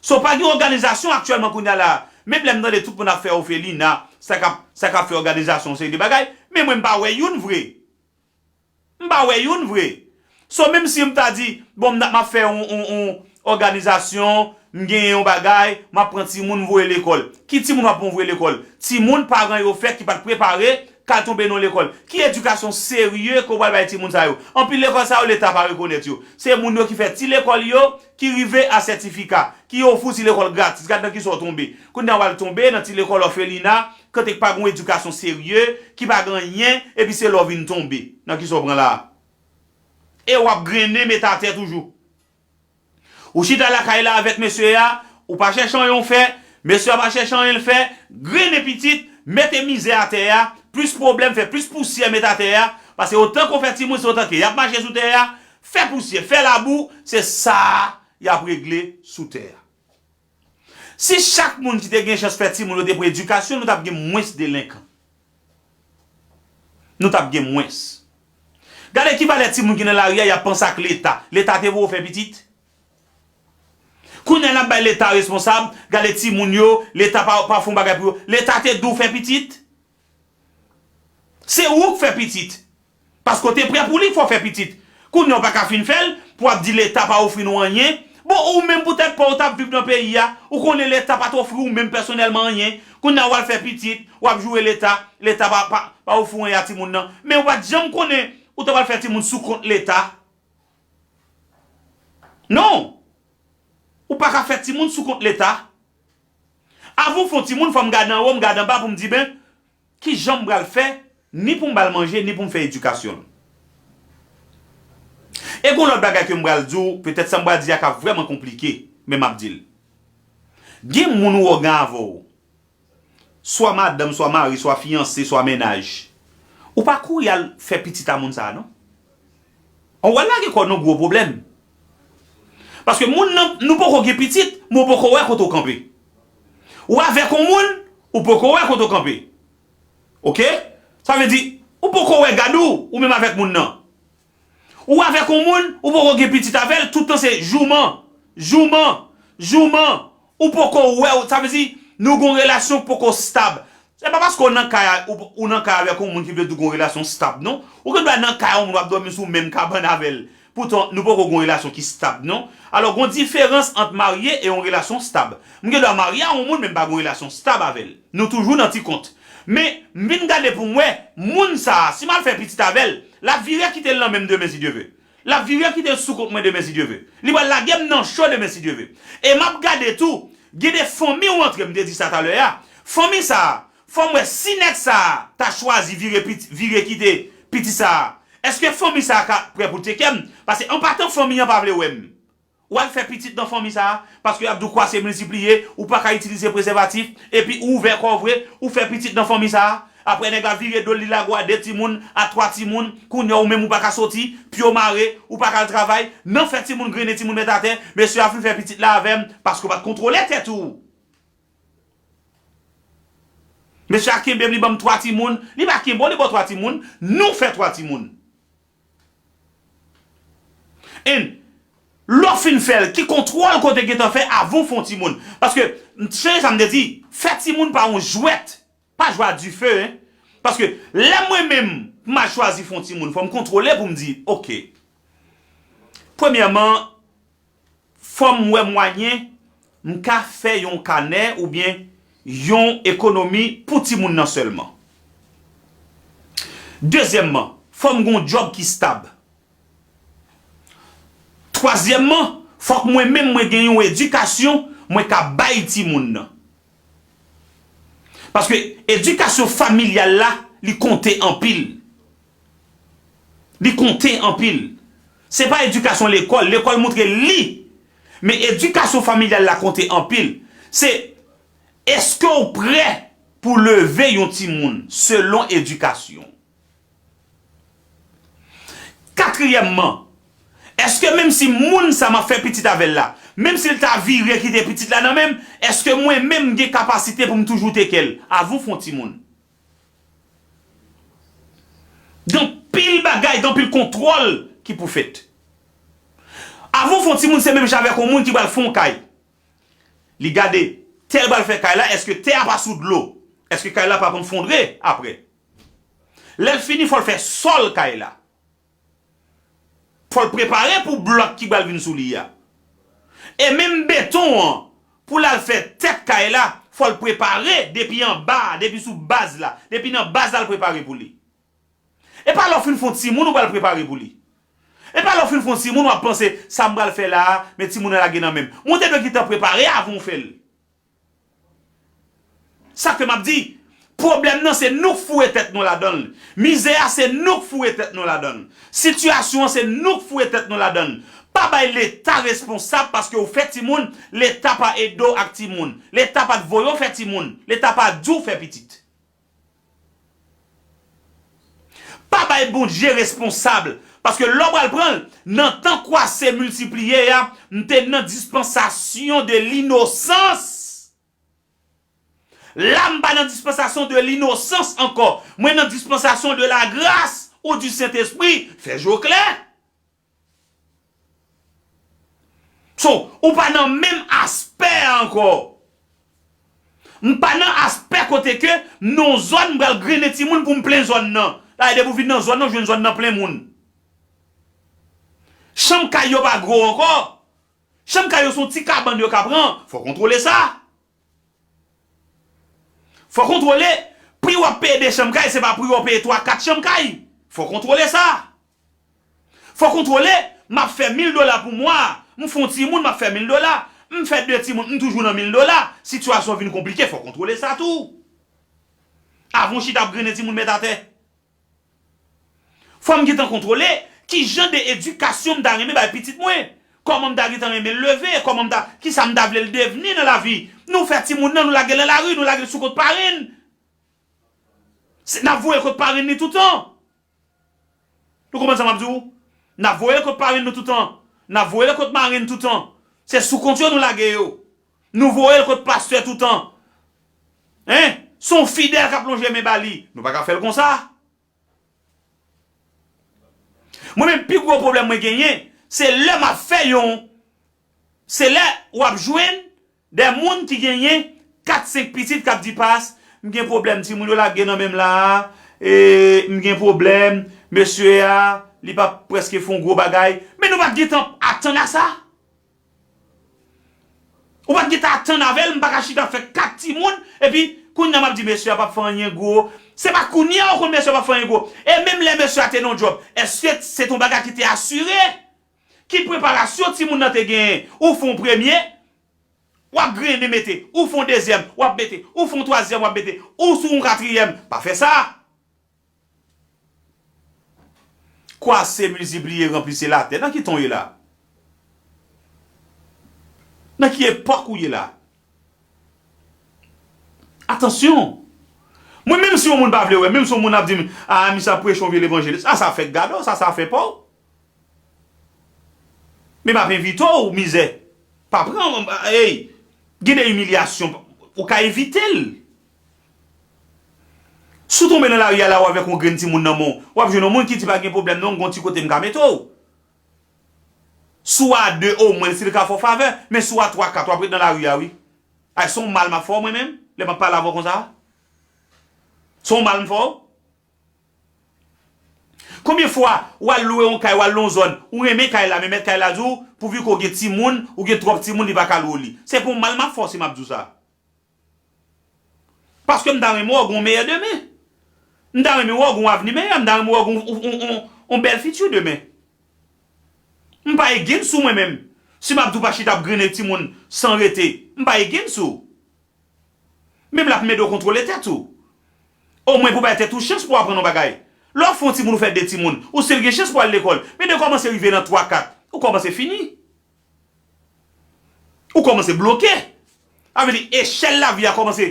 So, pa gen òganizasyon aktyèlman kounye a la. Menm lè m tande tout moun ap fè òfelina, sa k ap, sa k ap fè òganizasyon, yon seri de bagay, men mwen m pa wè youn vre. M pa wè youn vre. So, menm si m ta di, bon, m, m ap fè yon, yon, yon òganizasyon, m genyen yon bagay, m ap pran timoun, m voye lekòl. Ki timoun w ap pran voye lekòl? Timoun paran yo fè ki pa t prepare, k al tonbe nan lekòl. Ki edikasyon serye ke w pral bay timoun sa yo? Anpil lekòl sa yo, Leta pa rekonèt yo. Se moun yo ki fè ti lekòl yo, ki rive a sètifika, ki ofri w ti lekòl gratis. Gad nan kisa w tonbe. Kounye a w al tonbe nan ti lekòl òfelina, kote k pa gen yon edikasyon serye, ki pa gen anyen, epi se la w vin tonbe. Nan kisa w pran la a? E w ap grennen met atè toujou. Ou chita lakay la avèk mesye a, ou pa chèche anyen w fè, mesye a pa chèche anyen l fè, grennen pitit, mete mizè atè a, plis pwoblèm, fè plis pousyè met atè a, paske otan ke w fè timoun, se otan ke y ap mache sou tè a, fè pousyè, fè labou, se sa y ap regle sou tè a. Si chak moun ki te gen chans fè timoun yo te pran edikasyon, nou t ap gen mwens delenkan. Nou t ap gen mwens. Gade ki valè timoun ki nan lari a, y ap panse ak Leta. Leta te voye w fè pitit? Kounye a n ap bay Leta responsab, gade timoun yo, Leta pa, pa fè yon bagay pou yo. Leta te di w fè pitit? Se ou k fè pitit. Paske w te prè pou li, fò w fè pitit. Kounye a w pa ka fin fè l, pou w ap di Leta pa ofri nou anyen, Bon, ou menm poutèt pa w t ap viv nan peyi a, ou konnen Leta pa t ofri w menm pèsonèlman anyen. Kounye a w al fè pitit, w ap joure Leta, Leta pa, pa, pa ofri w anyen a timoun nan. Men ou pa t janm konnen ou ta pral fè timoun sou kont Leta. Non! Ou pa ka fè timoun sou kont Leta. Avan w fè yon timoun, fò m gade anwo, m gade anba pou m di, ben, ki jan m pral fè, ni pou m ba l manje, ni pou m fè edikasyon l. E gon lòt bagay ke m pral di w, petèt sa m pral di a ka vrèman konplike, men m ap di l. Gen moun ou wè w gen avè w, swa madanm, swa mari, swa fiyanse, swa mennaj, ou pa kouri al fè pitit a moun sa a, non. Ou wè l lage kò w nan gwo pwoblèm. Paske moun nan, nou poko gen pitit, men w poko wè kote w kanpe. Ou avèk yon moun, ou poko wè kote w kanpe. Oke? Sa vle di, ou poko wè gad ou, ou menm avèk moun nan. Ou avèk yon moun, ou poko gen pitit avè l, tout tan se jouman, jouman, jouman. Ou poko wè, ou, sa vle di, nou gon relasyon k poko stab. Se pa paske w nan kay a, ou, ou nan kay avèk yon moun ki vle di w gon relasyon stab, non. Ou gen dwa nan kay a yon moun w ap dòmi sou menm kabann avè l. Poutan, nou poko gon relasyon ki stab, non. Alò, gon diferans ant marye e yon relasyon stab. M gen dwa marye a yon moun, men m pa gon relasyon stab avè l. Nou toujou nan ti kont. Men, m vin gade pou m wè, moun sa a, si m al fè pitit avè l, l ap vire kite l nan men m demen, si Dye ve. L ap vire kite l sou kont mwen demen, si Dye ve. Li pral lage m nan cho demen, si Dye ve. E m ap gade tou, gen de fanmi w antre, m te di sa talè a. Fanmi sa a, fò m wè si nèg sa a ta chwazi vire pit-, vire kite pitit sa a. Èske fanmi sa a ka prè pou l teke m? Paske an patan fanmi an pa vle wè m. W al fè pitit nan fanmi sa a, paske y ap di w kwase miltipliye, ou pa ka itilize prezèvatif, epi ou ouvè kò w vre, ou fè pitit nan fanmi sa a. Apre nèg la vire do l, li lage w a de timoun, a twa timoun, kounye a ou menm ou pa ka soti, pye w mare, ou pa ka al travay, nan fè timoun grennen timoun met atè, mesye a fin fè pitit la avè m, paske w pa t kontwole tèt ou. Mesye a kenbe m, li ban m twa timoun, li pa kenbe w, li ba w twa timoun, nou fè twa timoun. And lè w fin fè l, ki kontwòl ke w te gentan fè avan w fè yon timoun? Paske, chanje sa m te di, fè timoun pa yon jwèt, pa jwe a dife, en. Paske, lè mwen menm, m al chwazi fè yon timoun, fò m kontwole pou m di, oke. Premyèman, fò m wè mwayen m ka fè yon kanè oubyen yon ekonomi pou timoun nan sèlman. Dezyèmman, fò m gon djòb ki stab. Twazyèmman, fòk mwen menm mwen gen yon edikasyon mwen ka bay timoun nan. Paske edikasyon familyal la, li konte anpil. Li konte anpil. Se pa edikasyon lekòl. Lekòl montre li. Men edikasyon familyal la konte anpil. Se, èske w prè pou leve yon timoun selon edikasyon? Katriyèmman, èske menm si moun sa m ap fè pitit avè l la, menm si l ta vire kite pitit la nan men m, èske mwen menm m gen kapasite pou m toujou teke l avan w fè yon timoun? Gen anpil bagay, gen anpil kontwòl ki pou fèt. Avan w fè yon timoun, se menm jan avèk yon moun ki pral fè yon kay. Li gade, tè l pral fè kay la, èske tè a pa sou dlo? Èske kay la pa konn fondre apre? Lè l fini, fò l fè sòl kay la. Fò l prepare pou blòk ki pral vin sou li a. E menm beton an, pou l al fè tèt kay la, fò l prepare depi anba, depi sou baz la, depi nan baz la l prepare pou li. E pa lè w fin fè yon timoun ou pral prepare pou li. E pa lè w fin fè yon timoun w ap panse, sa m pral fè la a, men timoun nan lage nan men m. Mwen te dwe gentan prepare avan w fè l. Sa k fè m ap di, pwoblèm nan se nou k foure tèt nou ladan l. Mizè a se nou k foure tèt nou ladan l. Sitiyasyon an se nou k foure tèt nou ladan l. Pa bay Leta responsab paske w fè timoun, Leta pa ede w ak timoun. Leta pa t voye w fè timoun. Leta pa di w fè pitit. Pa bay Bondye responsab, paske lè w pral pran l, nan tan kwase miltipliye a, m te nan dispansasyon de linosans. La, m pa nan dispansasyon de linosans ankò. Mwen nan dispansasyon de la grâce ou du Saint-Esprit. Fè je w klè. So, ou pa nan menm aspè a ankò. M pa nan aspè kote ke m nan yon zòn, m pral grennen timoun pou m plen zòn nan. Dayè, depi w vin nan zòn nan, w jwenn zòn nan plen moun. Chanm kay yo pa gwo ankò. Chanm kay yo se yon ti kabann yo ka pran. Fò w kontwole sa. Fò w kontwole pri w ap peye de chanm kay, se pa pri w ap peye twa, kat chanm kay. Fò w kontwole sa. Fò w kontwole, m ap fè mil dola pou mwa, m fè yon timoun, m ap fè mil dola, m fè de timoun, m toujou nan mil dola. Sitiyasyon vin konplike, fò w kontwole sa tou. Avan w chita ap grennen timoun met atè. Fò m gentan kontwole ki jan de edikasyon m ta renmen bay pitit mwen. Kòman m ta gentan renmen l leve, kòman m ta, kisa m ta vle l devni nan lavi. Nou fè timoun nan, nou lage l nan lari, nou lage l sou kont parenn. Se, n ap voye l kot parenn li toutan. Nou konprann sa m ap di w? N ap voye l kot parenn nou toutan. N ap voye l kot marenn toutan. Se sou kont yo nou lage yo. Nou voye l kot pastè toutan. Hein? Se yon fidèl k ap lonje men ba li. Nou pa ka fè l konsa. Mwen menm, pi gwo pwoblèm mwen genyen, se lè m ap fè yon, se lè w ap jwenn de moun ki genyen kat senk pitit k ap di, "Pas, m gen pwoblèm, timoun yo lage nan men m la a, e, m gen pwoblèm, mesye a, li pa prèske fè yon gwo bagay." Men nou pa t gentan atann a sa. Ou pa t gentan atann avè l, m pa ka chita fè kat timoun, epi kounye a m ap di, "Mesye a p ap fè anyen gwo." Se pa kounye a ou konn mesye a p ap fè anyen gwo. E menm lè mesye a te nan yon djòb, èske se te yon bagay ki te asire? Ki preparasyon timoun nan te genyen? Ou fè yon premye, w ap grennen mete. Ou fè yon dezyèm, w ap mete. Ou fè yon twazyèm, w ap mete. Ou sou yon katriyèm. Pa fè sa. Kwase, miltipliye, ranplise latè. Nan ki tan w ye la? Nan ki epòk ou ye la? Atansyon! Mwen, menm si yon moun pa vle wè, menm si yon moun ap di m, "A, misye ap preche yon vye levanjil," sa, sa fè gade w, sa, sa fè pa w. Men m ap envite w, mizè. Pa pran, ey, gen de imilyasyon, ou ka evite l. Si w tonbe nan lari a la, ou avèk yon grenn timoun nan men w, w ap jwenn yon moun ki di, "Pa gen pwoblèm non, m gen yon ti kote m ka mete w." Si w a de, omwen, si l ka fè w favè, men si w a twa, kat, w ap ret nan lari a, wi. Ay, se yon mal m ap fè w, mwen menm, lè m ap pale avè w konsa. Se yon mal m fè w. Konbyen fwa w al lwe yon kay, w al nan yon zòn, ou renmen kay la, men mèt kay la di w, pouvi ke w gen timoun, ou gen twòp timoun, li pa ka lwe w li. Se pou yon mal m ap fè w si m ap di w sa. Paske m ta renmen wè w gen yon meyè demen. M ta renmen wè w gen yon avni meyè, m ta renmen wè w gen yon, yon, yon, yon bèl fiti demen. M pa against ou mwen menm. Si m ap di w pa chita ap grennen timoun san rete, m pa against ou. Men l ap ede w kontwole tèt ou. Omwen pou bay tèt ou chans pou w aprann yon bagay. Lè w fè yon timoun, ou fè de timoun, ou still gen chans pou w al lekòl. Men de kòmanse rive nan twa, kat, ou kòmanse fini. Ou kòmanse bloke. Sa vle di, echèl lavi a kòmanse,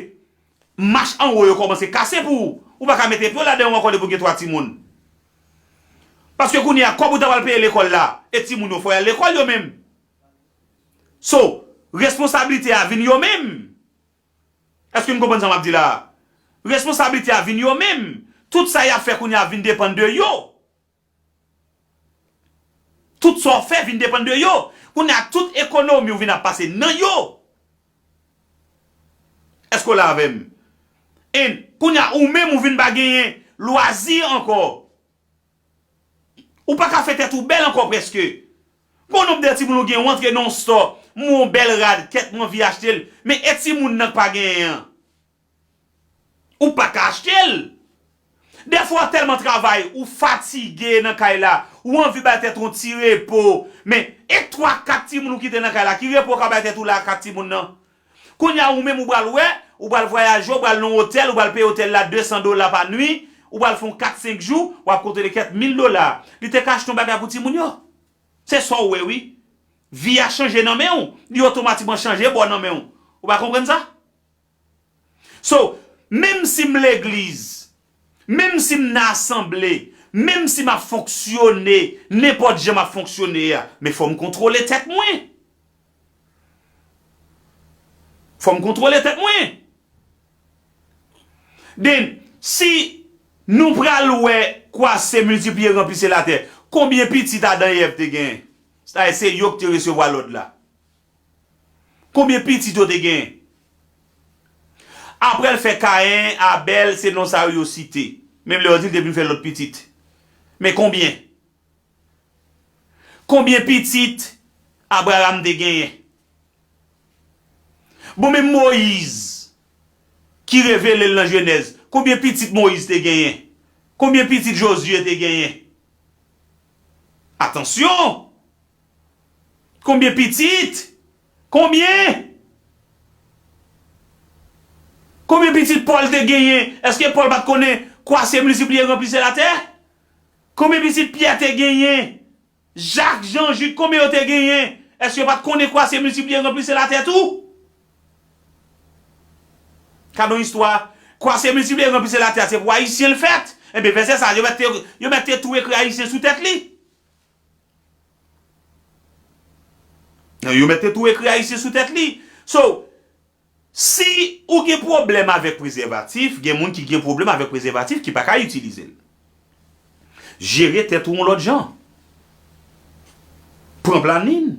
mach anwo yo kòmanse kase pou ou. Ou pa ka mete pye w ladan yo ankò depi w gen twa timoun. Paske kounye a, kòb ou ta pral peye lekòl la, e timoun yo fò y al lekòl yo menm. So, responsablite a vin yo menm. Èske n konprann sa m ap di la a? Responsablite a vin yo menm. Tout sa y ap fè kounye a vin depann de yo. Tout sa w fè vin depann de yo. Kounye a, tout ekonomi w vin ap pase nan yo. Èske w la avè m? And kounye a, ou menm, ou vin pa genyen lwazi ankò. Ou pa ka fè tèt ou bèl ankò prèske. Gon nonb de timoun ou gen, ou antre nan yon store, m wè yon bèl rad, kèt, m anvi achte l. Men e timoun nan k pa genyen an. Ou pa ka achte l. Dèfwa w tèlman travay, ou fatige nan kay la, ou anvi bay tèt ou yon ti repo. Men e twa, kat timoun ou kite nan kay la, ki repo w ka bay tèt ou la, kat timoun nan? Kounye a, ou menm, ou pral wè, ou pral vwayaje, ou pral nan yon otèl, ou pral peye otèl la de san dola pa nwi, ou pral fè yon kat, senk jou, w ap konte de kèt mil dola. Li te ka achte yon bagay pou timoun yo. Se sa w wè, wi. Vi a chanje nan men w. Li otomatikman chanje bò nan men w. Ou pa konprann sa? So, menm si m legliz, menm si m nan asanble, menm si m ap fonksyone, nenpòt jan m ap fonksyone a, men fò m kontwole tèt mwen. Fò m kontwole tèt mwen. Then, si nou pral wè kwase, miltipliye, ranplise latè, konbyen pitit Adan e Èv te genyen? Sa se yo ki te resevwa lòd la. Konbyen pitit yo te genyen? Apre l fè Kayen, Abèl, se non sa yo yo site. Menm lè yo di l te vin fè lòt pitit. Men konbyen? Konbyen pitit Abraram te genyen? Bon, men Moyiz, ki revele l nan Jenèz, konbyen pitit Moyiz te genyen? Konbyen pitit Jozye te genyen? Atansyon! Konbyen pitit? Konbyen? Konbyen pitit Pòl te genyen? Èske Pòl pa t konnen kwase, miltipliye, ranpli syèl atè? Konbyen pitit Pyè te genyen? Jak, Jan, Jid, konbyen yo te genyen? Èske yo pa t konnen kwase, miltipliye, ranpli syèl atè tou? Gade yon istwa. Kwase, miltipliye, ranpli syèl atè, se pou Ayisyen l fèt. Ebyen, vèsè sa, yo mèt te, yo mèt te tou ekri Ayisyen sou tèt li. Yo mèt te tou ekri Ayisyen sou tèt li. So, si ou gen pwoblèm avèk prezèvatif, gen moun ki gen pwoblèm avèk prezèvatif ki pa ka itilize l. Jere tèt ou yon lòt jan. Pran planin.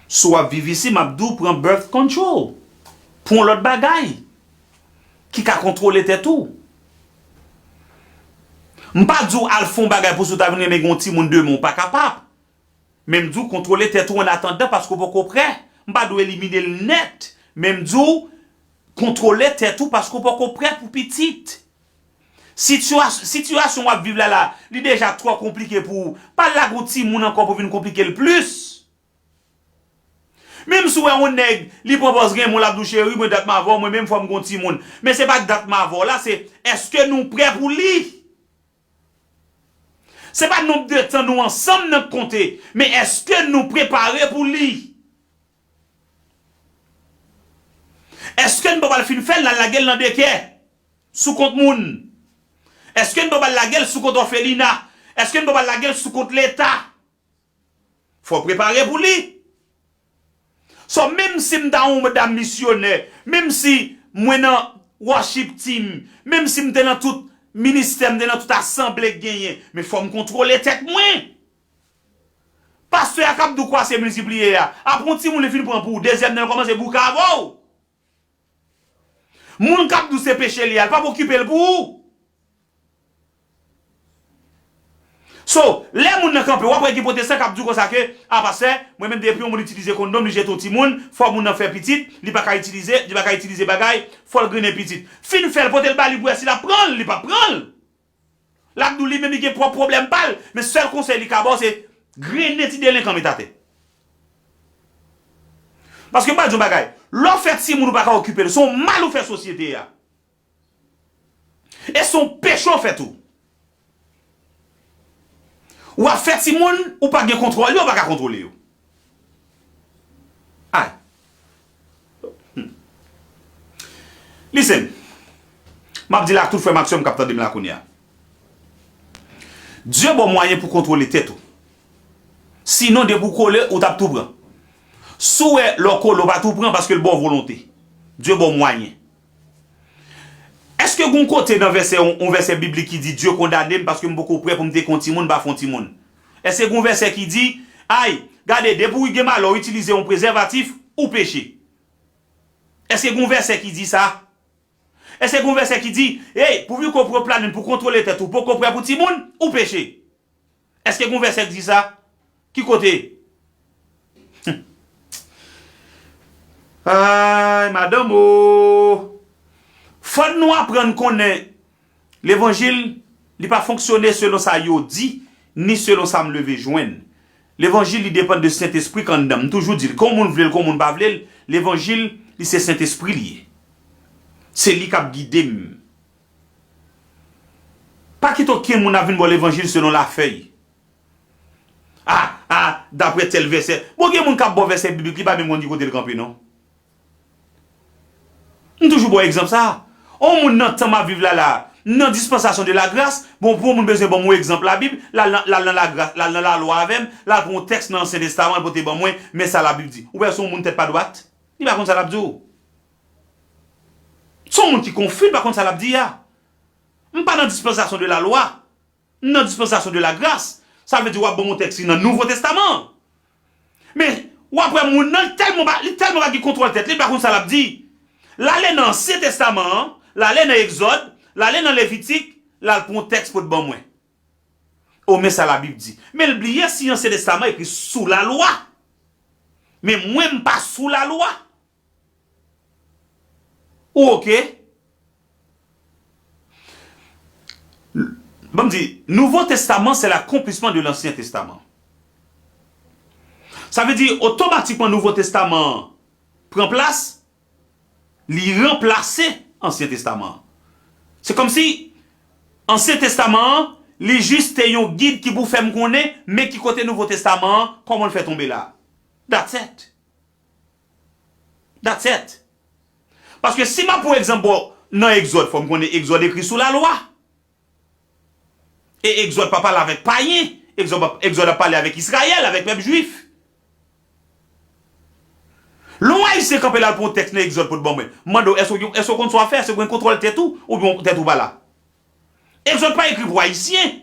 Si w ap viv isi, m ap di w pran birth control. Pran yon lòt bagay ki ka kontwole tèt ou. M pa di w al fè yon bagay pou si w ta vin renmen gen yon timoun demen, w pa kapab. Men m di w kontwole tèt ou annatandan paske w poko prè. M pa di w elimine l nèt, men m di w kontwole tèt ou paske w poko prè pou pitit. Sitiyas-, sitiyasyon w ap viv la la, li deja twò konplike pou ou. Pa lage yon timoun ankò pou vin konplike l plis. Menm si w wè yon nèg, li pran pòz renmen w, l ap di w, cheri, mwen dat m avè w, mwen menm fò m gon timoun. Men se pa dat m avè w la, se èske nou prè pou li? Se pa nonb de tan nou ansanm nan k konte, men èske nou prepare pou li? Èske n pa pral fin fè l, l al lage l nan dekè? Sou kont moun? Èske n pa pral lage l sou kont òfelina? Èske n pa pral lage l sou kont Leta? Fò w prepare pou li. So, menm si m ta yon medam misyonè, menm si mwen nan worship team, menm si m te nan tout ministè, m te nan tout asanble k genyen, men fò m kontwole tèt mwen. Pastè a k ap di w kwase miltipliye a, apre yon timoun li fin pran pou ou, dezyèm nan l kòmanse bouke avè w. Moun k ap di w se peche li a, l p ap okipe l pou ou. So, lè moun nan kanpe, w ap wè gen pwotestan k ap di w konsa ke, a pastè, mwen menm depi yon moun itilize kondòm, li jete yon timoun, fò moun nan fè pitit, li pa ka itilize, li pa ka itilize bagay, fò l grennen pitit. Fin fè l, pote l ba li pou wè si l ap pran l, li p ap pran l. L ap di w li menm li gen pwòp pwoblèm pa l, men sèl konsèy li ka ba w se grennen ti delenkan met atè. Paske m pral di w yon bagay, lè w fè timoun ou pa ka okipe l, se yon mal ou fè sosyete a. E se yon peche w fè tou. W ap fè timoun, ou pa gen kontwòl yo, ou pa ka kontwole yo. Ay. Hmm. Listen. M ap di l ak tout frè m ak sè m k ap tande m la kounye a. Dye ba w mwayen pou kontwole tèt ou. Sinon, depi w kole, ou t ap tou pran. Si w wè lè w kole, w pa tou pran paske l ba w volonte. Dye ba w mwayen. Èske gen yon kote nan vèsè, yon, yon vèsè biblik ki di, Dye kondane m paske m poko prè pou m te kon timoun, m pa fon timoun? Èske gen yon vèsè ki di, ay, gade, depi w gen malè, w itilize yon prezèvatif, ou peche? Èske gen yon vèsè ki di sa? Èske gen yon vèsè ki di, ey, pouvi ke w pran planin pou kontwole tèt ou, poko prè pou timoun, ou peche? Èske gen yon vèsè k di sa? Ki kote? Ay, madanm o! Fò nou aprann konnen levanjil, li pa fonksyone selon sa yo di, ni selon sa m leve jwenn. Levanjil, li depann de Sentespri k anndan m. M toujou di l, kon moun vle l, kon moun pa vle l, levanjil, li se Sentespri li ye. Se li k ap gide m. Pa kite okenn moun ap vin ba w levanjil selon lafèy. A, a, daprè tèl vèsè. Bon, gen moun k ap ba w vèsè biblik, li pa menm konn ki kote l kanpe, non. M toujou ba w egzanp sa a. On moun nan tan m ap viv la la, m nan dispansasyon de lagras, bon, pou yon moun bezwen ban m yon egzanp Labib, l al nan, l al nan lagras, l al nan lalwa avè m, l al pran yon tèks nan Ansyen Testaman, l pote ban mwen, men sa Labib di. Ou wè, se yon moun tèt pa dwat, li pa konn sa l ap di w. Se yon moun ki konfi, li pa konn sa l ap di a. M pa nan dispansasyon de lalwa. M nan dispansasyon de lagras. Sa vle di w ap ban m yon tèks ki nan Nouvo Testaman. Men, w ap wè moun nan, li tèlman pa, li tèlman pa gen kontwòl tèt li, li pa konn sa l ap di. L ale nan Ansyen Testaman an, l ale nan Egzòd, l ale nan Levitik, l al pran yon tèks pou l ban mwen. O, men sa Labib di. Men l bliye si Ansyen Testaman ekri sou lalwa. Men mwen, m pa sou lalwa. Ou oke? Ban m di, Nouvo Testaman, c'est l'accomplissement de l'Ancien Testament. Sa vle di, otomatikman, Nouvo Testaman an pran plas, li ranplase Ansyen Testaman an. Se kòmsi Ansyen Testaman an, li jis te yon gid ki pou fè m konnen, men ki kote Nouvo Testaman an, kòman l fè tonbe la. That's it. That's it. Paske si m ap pran egzanp bò nan Egzòd, fò m konnen Egzòd ekri sou lalwa. E Egzòd pa pale avèk payen. Egzòd, Egzòd ap pale avèk Izrayèl, avèk pèp jwif. Lè yon Ayisyen kanpe l al pran yon tèks nan Egzòd pou l ban mwen, m mande w, èske w, èske w konn sa w ap fè? Èske w gen kontwòl tèt ou, oubyen tèt ou pa la? Egzòd pa ekri pou Ayisyen.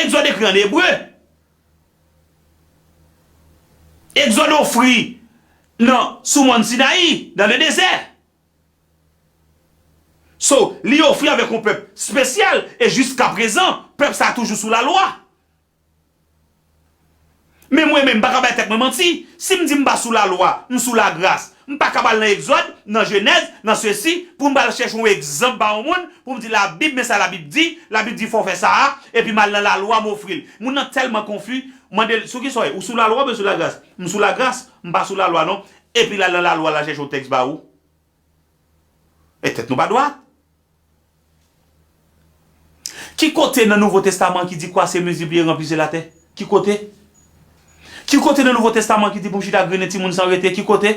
Egzòd ekri ann ebre. Egzòd ofri nan, sou mòn Sinayi, dans le désert. So, li ofri avèk yon pèp espesyal, e jiskaprezan, pèp sa a toujou sou lalwa. Men mwen menm, m pa ka bay tèt mwen manti. Si m di m pa sou lalwa, m sou lagras, m pa ka al nan Egzòd, nan Jenèz, nan sesi, pou m al chèche yon egzanp ba yon moun, pou m di Labib, men sa Labib di, Labib di fò w fè sa a, epi m al nan lalwa, m ofri l. Moun nan tèlman konfi, m mande l, sou ki sa w ye? Ou sou lalwa oubyen sou lagras? M sou lagras, m pa sou lalwa non. Epi l al nan lalwa, l al chèche yon tèks ba ou. E tèt nou pa dwat. Ki kote nan Nouvo Testaman ki di, Croissez, multipliez, remplissez la terre? Ki kote? Ki kote nan Nouvo Testaman ki di pou m chita grennen timoun san rete? Ki kote?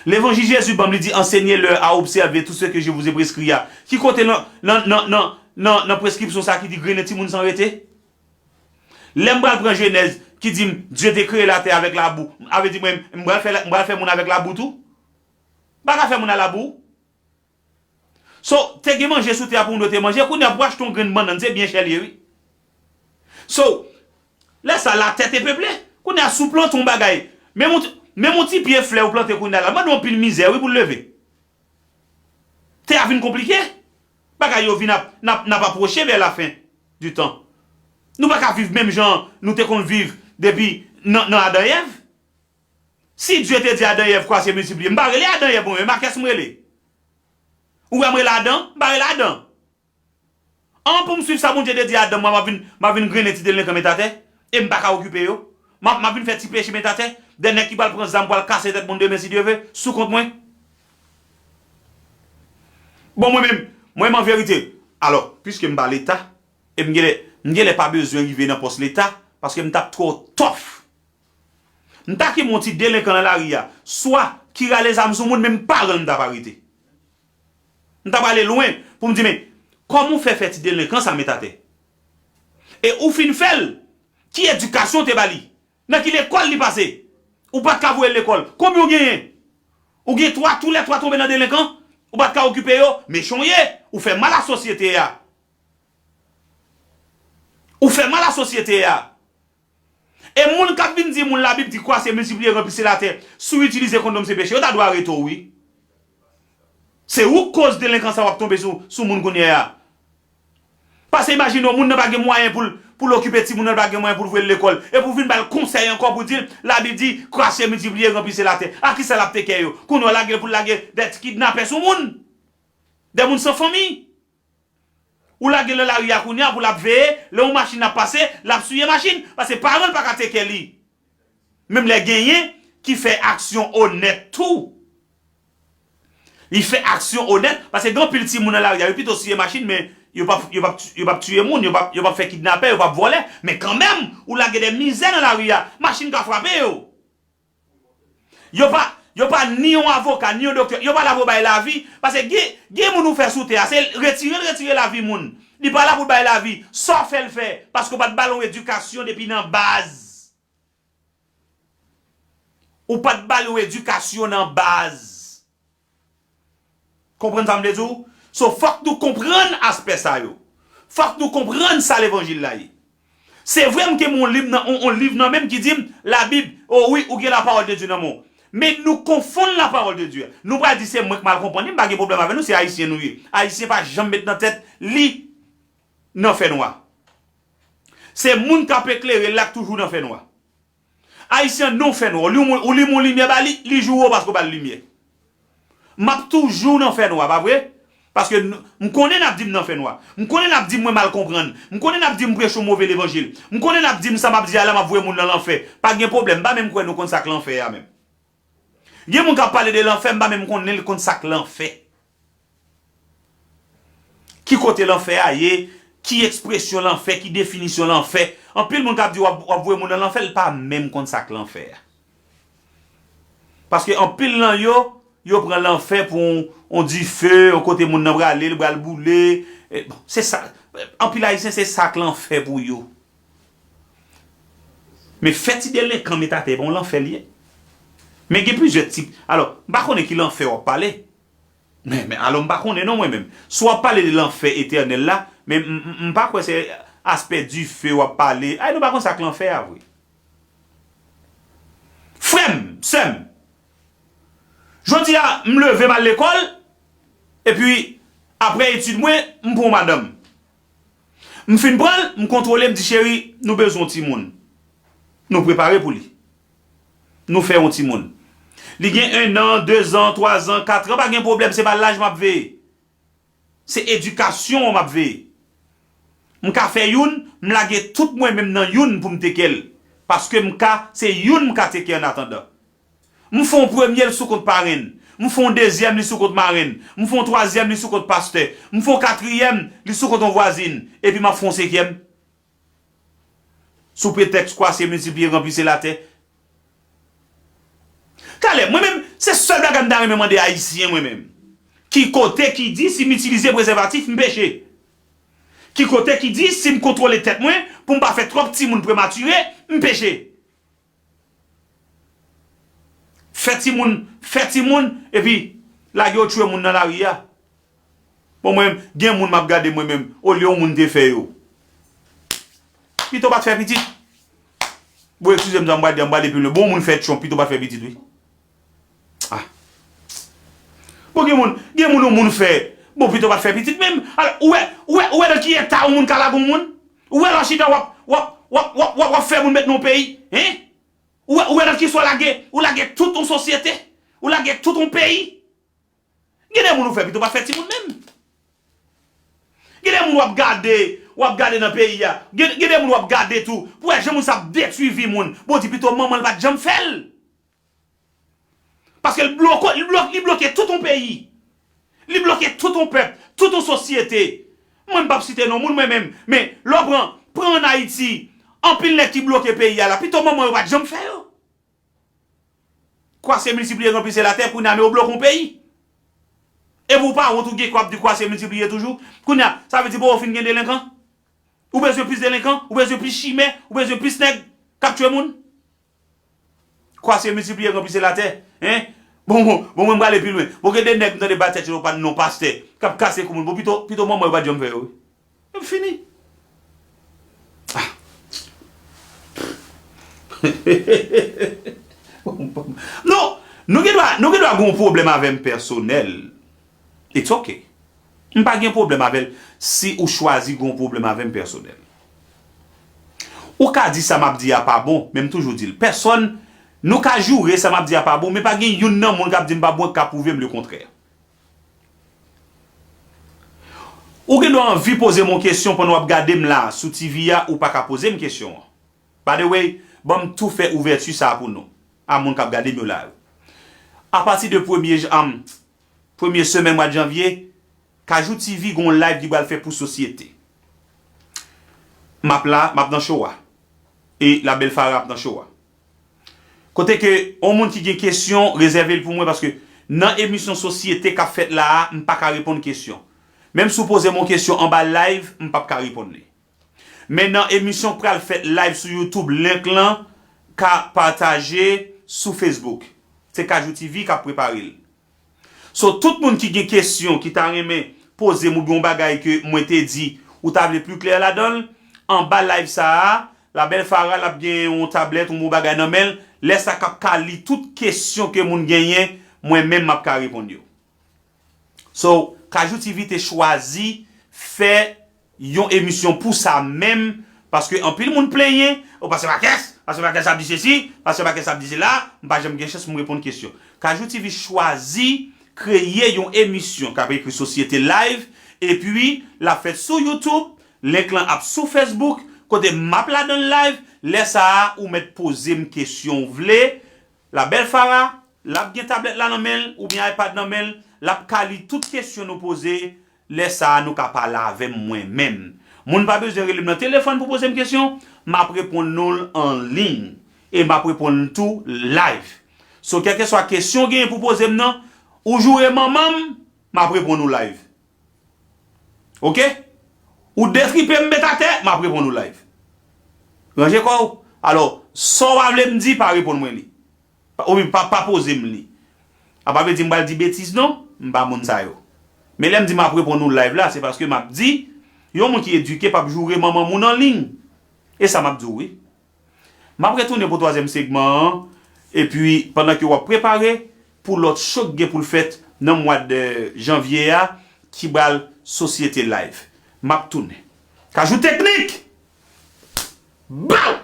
Levanjil Jezi ban m, li di, Enseignez-leur à observer tout ce que je vous ai prescrit a. Ki kote nan, nan, nan, nan, nan, nan preskripsyon sa ki di grennen timoun san rete? Lè m pral pran Jenèz ki di m, Dieu te créé la terre avec la boue. A vle di mwen, m pral fè, m pral fè moun avèk labou tou? M pa ka fè moun a labou. So, te gen manje sou tè a pou moun yo te manje, kounye a pou achte yon grenn bannann, se byen chè l ye, wi. So, lè sa, la terre te peuplée. Kounye a, si w plante yon bagay, menm yon ti, menm yon ti pye flè ou plante kounye a la, mande w anpil mizè, wi, pou l leve. Tè a vin konplike. Bagay yo vin ap, n ap, n ap apwoche vers la fin du temps. Nou pa ka viv menm jan nou te konn viv depi nan, nan Adan Èv. Si Dye te di Adan e Èv, Croissez, multipliez, m pa rele Adan e Èv mwen menm, a kiyès m rele? Ou wè m rele Adan? M pa rele Adan. An pou m swiv sa Bondye te di Adan, mwen m ap vin, m ap vin grennen ti delenkan met atè, e m pa ka okipe yo. M ap, m ap vin fè ti peche met atè, de nèg ki pral pran zam pral kase tèt moun demen si Dye ve, sou kont mwen. Bon, mwen menm, mwen menm an verite, alò, piske m pa Leta, e m genlè, m genlè pa bezwen rive nan pòs Leta, paske m t ap twò tòf. M ta kenbe yon ti delenkan nan lari a, swa ki rale zam sou moun, menm paran l m t ap arete. M t ap ale lwen pou m di, men, kòman w fè fè ti delenkan sa met atè? E ou fin fè l, ki edikasyon w te ba li? Nan ki lekòl li pase? Ou pa t ka voye l lekòl. Konbyen w genyen? Ou gen twa, toulètwa tonbe nan delenkan, ou pa t ka okipe yo, mechan w ye, ou fè mal a sosyete a. Ou fè mal a sosyete a. E moun k ap vin di moun Labib di, Croissez, multipliez, remplissez la terre, si w itilize kondòm se peche, yo ta dwe arete w, wi. Se ou k koz delenkan sa w ap tonbe sou, sou moun kounye a. Paske imajine w, moun nan pa gen mwayen pou l, pou l okipe timoun nan, l pa gen mwayen pou l voye l lekòl. Epi w vin ba l konsèy ankò pou di l, Labib di, Croissez, multipliez, remplissez la terre. A kisa l ap teke yo? Kounye a w lage l pou l lage de ti kidnapè sou moun. De moun san fanmi. Ou lage l nan lari a kounye a pou l ap veye, lè yon machin ap pase, l ap siye machin, paske paran l pa ka teke li. Menm lè genyen ki fè aksyon onèt tou. Li fè aksyon onèt, paske gen anpil timoun nan lari a, yo pito siye machin, men yo p ap, yo p ap, yo p ap tiye moun, yo p ap, yo p ap fè kidnapè, yo p ap vòlè. Men kanmenm, ou lage de mizè nan lari a, machin ka frape yo. Yo pa, yo pa ni yon avoka, ni yon doktè. Yo pa la pou bay lavi. Paske gen, gen moun ou fè sou tè a, se retire l retire lavi moun. Li pa la pou bay lavi. Sa w fè l fè, paske w pa t ba l yon edikasyon depi nan baz. Ou pa t ba l yon edikasyon nan baz. Konprann sa m vle di w? So, fòk nou konprann aspè sa yo. Fòk nou konprann sa levanjil la ye. Se vre m kenbe yon liv nan, yon, yon liv nan men m ki di m, Labib, o wi, ou gen la parole de Dieu nan men w. Men nou konfonn la parole de Dieu. Nou pral di se mwen k mal konprann li, m pa gen pwoblèm avè nou, se Ayisyen nou ye. Ayisyen pa janm met nan tèt li nan fènwa. Se moun k ap eklere l la k toujou nan fènwa. Ayisyen an nan fènwa. Ou li yon, ou li yon limyè ba li, li joure w paske w ba l limyè. M ap toujou nan fènwa, pa vre? Paske n-, m konnen n ap di m nan fènwa. M konnen n ap di m mwen mal konprann. M konnen n ap di m preche yon move levanjil. M konnen n ap di m sa m ap di a la, m ap voye moun nan lanfè. Pa gen pwoblèm, m pa menm kwè nou konn sa k lanfè a menm. Gen moun k ap pale de lanfè, m pa menm konnen l konn sa k lanfè. Ki kote lanfè a ye? Ki ekspresyon lanfè? Ki definisyon lanfè? Anpil moun k ap di w ap, w ap voye moun nan lanfè, l pa menm konn sa k lanfè a. Paske anpil nan yo, yo pran lanfè pou yon, yon dife, yon kote moun nan prale, li pral boule. E, bon, se sa. Anpil Ayisyen, se sa k lanfè pou yo. Men fè ti delenkan met atè, e pa yon lanfè li ye. Men gen plizyè tip. Alò, m pa konnen ki lanfè w ap pale. Men, men alò, m pa konnen non mwen menm. Si w ap pale de lanfè etènèl la, men m, m, m pa kwè se aspè dife w ap pale. Ay, nou pa konn sa k lanfè a vre. Frè m, sè m, jodi a, m leve m al lekòl, epi apre etid mwen, m pran yon madanm. M fin pran l, m kontwole, m di, cheri, nou bezwen yon timoun. Nou prepare pou li. Nou fè yon timoun. Li gen en an, de zan, twa zan, kat an, pa gen pwoblèm, se pa laj m ap veye. Se edikasyon an m ap veye. M ka fè youn, m lage tout mwen menm nan youn pou m teke l. Paske m ka, se youn m ka teke annatandan. M fè yon premye, l sou kont parenn. M fè yon dezyèm, li sou kont marenn. M fè yon twazyèm, li sou kont pastè. M fè yon katriyèm, li sou kont yon vwazin. Epi m ap fè yon senkyèm. Sou pretèks kwase, miltipliye, ranplise latè. Talè, mwen menm, se sèl bagay m ta renmen mande Ayisyen, mwen menm. Ki kote ki di si m itilize prezèvatif, m peche? Ki kote ki di si m kontwole tèt mwen pou m pa fè twòp timoun prematire, m peche? Fè timoun, fè timoun, epi lage yo tchwe moun nan lari a. Bon, mwen, gen moun m ap gade mwen menm, olye yon moun te fè yo. Pito w pa t fè pitit. Bon, eskize m sa m pral di a, m pral pi lwen. Bon, yon moun fè tchon, pito w pa t fè pitit, wi. Ah. Bon, gen moun, gen moun yon moun fè. Bon, pito w pa t fè pitit menm. Alò, ou wè, ou wè, ou wè nan ki eta yon moun ka lage yon moun? Ou wè lè w chita w ap, w ap, w ap, w ap, w ap, w ap fè moun met nan yon peyi? Hein? Ou wè, ou wè nan kisa w lage, ou lage tout yon sosyete? Ou lage tout yon peyi? Gen de moun ou fè pito pa fè timoun menm. Gen de moun w ap gade, w ap gade nan peyi a. Gen, gen de moun w ap gade tou, pou wè jan moun sa ap detwi vi moun. Bon, w di pito manman l pa t janm fè l. Paske l bloke, li bloke, li bloke tout yon peyi. Li bloke tout yon pèp, tout yon sosyete. Mwen m p ap site non moun mwen menm, men lè w pran, pran ann Ayiti, anpil nèg ki bloke peyi a la, pito manman yo pa t janm fè yo. Kwase miltipliye ranplise latè, kounye a men yo bloke yon peyi. Epi w pa wont ou gen kò ap di kwase miltipliye toujou. Kounye a, sa vle di bon, ou fin gen delenkan? Ou bezwen plis delenkan? Ou bezwen plis chimè? Ou bezwen plis nèg k ap tchwe moun? Kwase miltipliye ranplise latè. Hein? Bon, bon, bon, mwen m prale pi lwen. Bon, gen de nèg m tande bay tèt yo pa non pastè, k ap kase kou moun. Bon, pito, pito manman yo pa t janm fè yo, wi. Yo fini. Ah. Non, nou gen dwa, nou gen dwa gen yon pwoblèm avè m pèsonèl. It's ok. M pa gen pwoblèm avè l si ou chwazi gen yon pwoblèm avè m pèsonèl. Ou ka di sa m ap di a pa bon, men m toujou di l. Pèsòn, nou ka joure sa m ap di a pa bon, men pa gen youn nan moun k ap di m pa bon k ka pwouve m lekontrè. Ou gen dwa anvi poze m yon kesyon pandan w ap gade m la sou T V a, ou pa ka poze m kesyon an. By the way, ban m tou fè ouvèti sa a pou nou, a moun k ap gade m yo la yo. Apati de premye jan, premye semèn mwa janvye, Kajou T V gen yon live li pral fè pou sosyete. M ap la, m ap nan show a. E La Belle Farah ap nan show a. Kote ke yon moun ki gen kesyon, rezève l pou mwen, paske nan emisyon sosyete k ap fèt la a, m pa ka reponn kesyon. Menm si w poze m yon kesyon anba live, m p ap ka reponn li. Men nan emisyon k pral fèt live sou YouTube, link lan ka pataje sou Facebook. Se Kajou T V k ap prepare l. So, tout moun ki gen kesyon, ki ta renmen poze m oubyen yon bagay ke mwen te di, ou ta vle pli klè ladan l, anba live sa a, La Belle Farah l ap gen yon tablèt, yon bon bagay nan men l, lè sa k ap ka li tout kesyon ke moun genyen, mwen menm m ap ka reponn yo. So, Kajou T V te chwazi fè yon emisyon pou sa menm, paske anpil moun plenyen, o pastè Marques, Pastè Bakè sa ap di sesi, pastè Bakè sa ap di sela, m pa janm gen chans pou m reponn kesyon. Kajou T V chwazi kreye yon emisyon k ap ekri Sosyete Live, epi l ap fèt sou YouTube, link lan ap sou Facebook, kote m ap ladan live, lè sa a, ou mèt poze m kesyon w vle, La Belle Farah, l ap gen tablèt la nan men l, oubyen iPad nan men l, l ap ka li tout kesyon nou poze, lè sa a nou ka pale avè m mwen menm. Moun pa bezwen rele m nan telefòn pou poze m kesyon, m ap reponn nou l an liy, e m ap reponn l tou live. So, kèlkeswa kesyon w genyen pou poze m nan, ou joure manman m, m ap reponn ou live. Oke? Ou detripe m met atè, m ap reponn ou live. Ranje kò w. Alò, sa w pa vle m di, pa reponn mwen li. Pa, oubyen pa, pa poze m li. A pa vle di m pral di betiz non, m pa moun sa yo. Men lè m di m ap reponn ou live la, se paske m ap di, yon moun ki edike p ap joure manman moun an liy. E sa m ap di w wi. M ap retounen pou twazyèm segman an, epi pandan ke w ap prepare pou lòt cho k gen pou l fèt nan mwa de janvye a, ki pral Sosyete Live. M ap tounen. Kajou Teknik! Bow!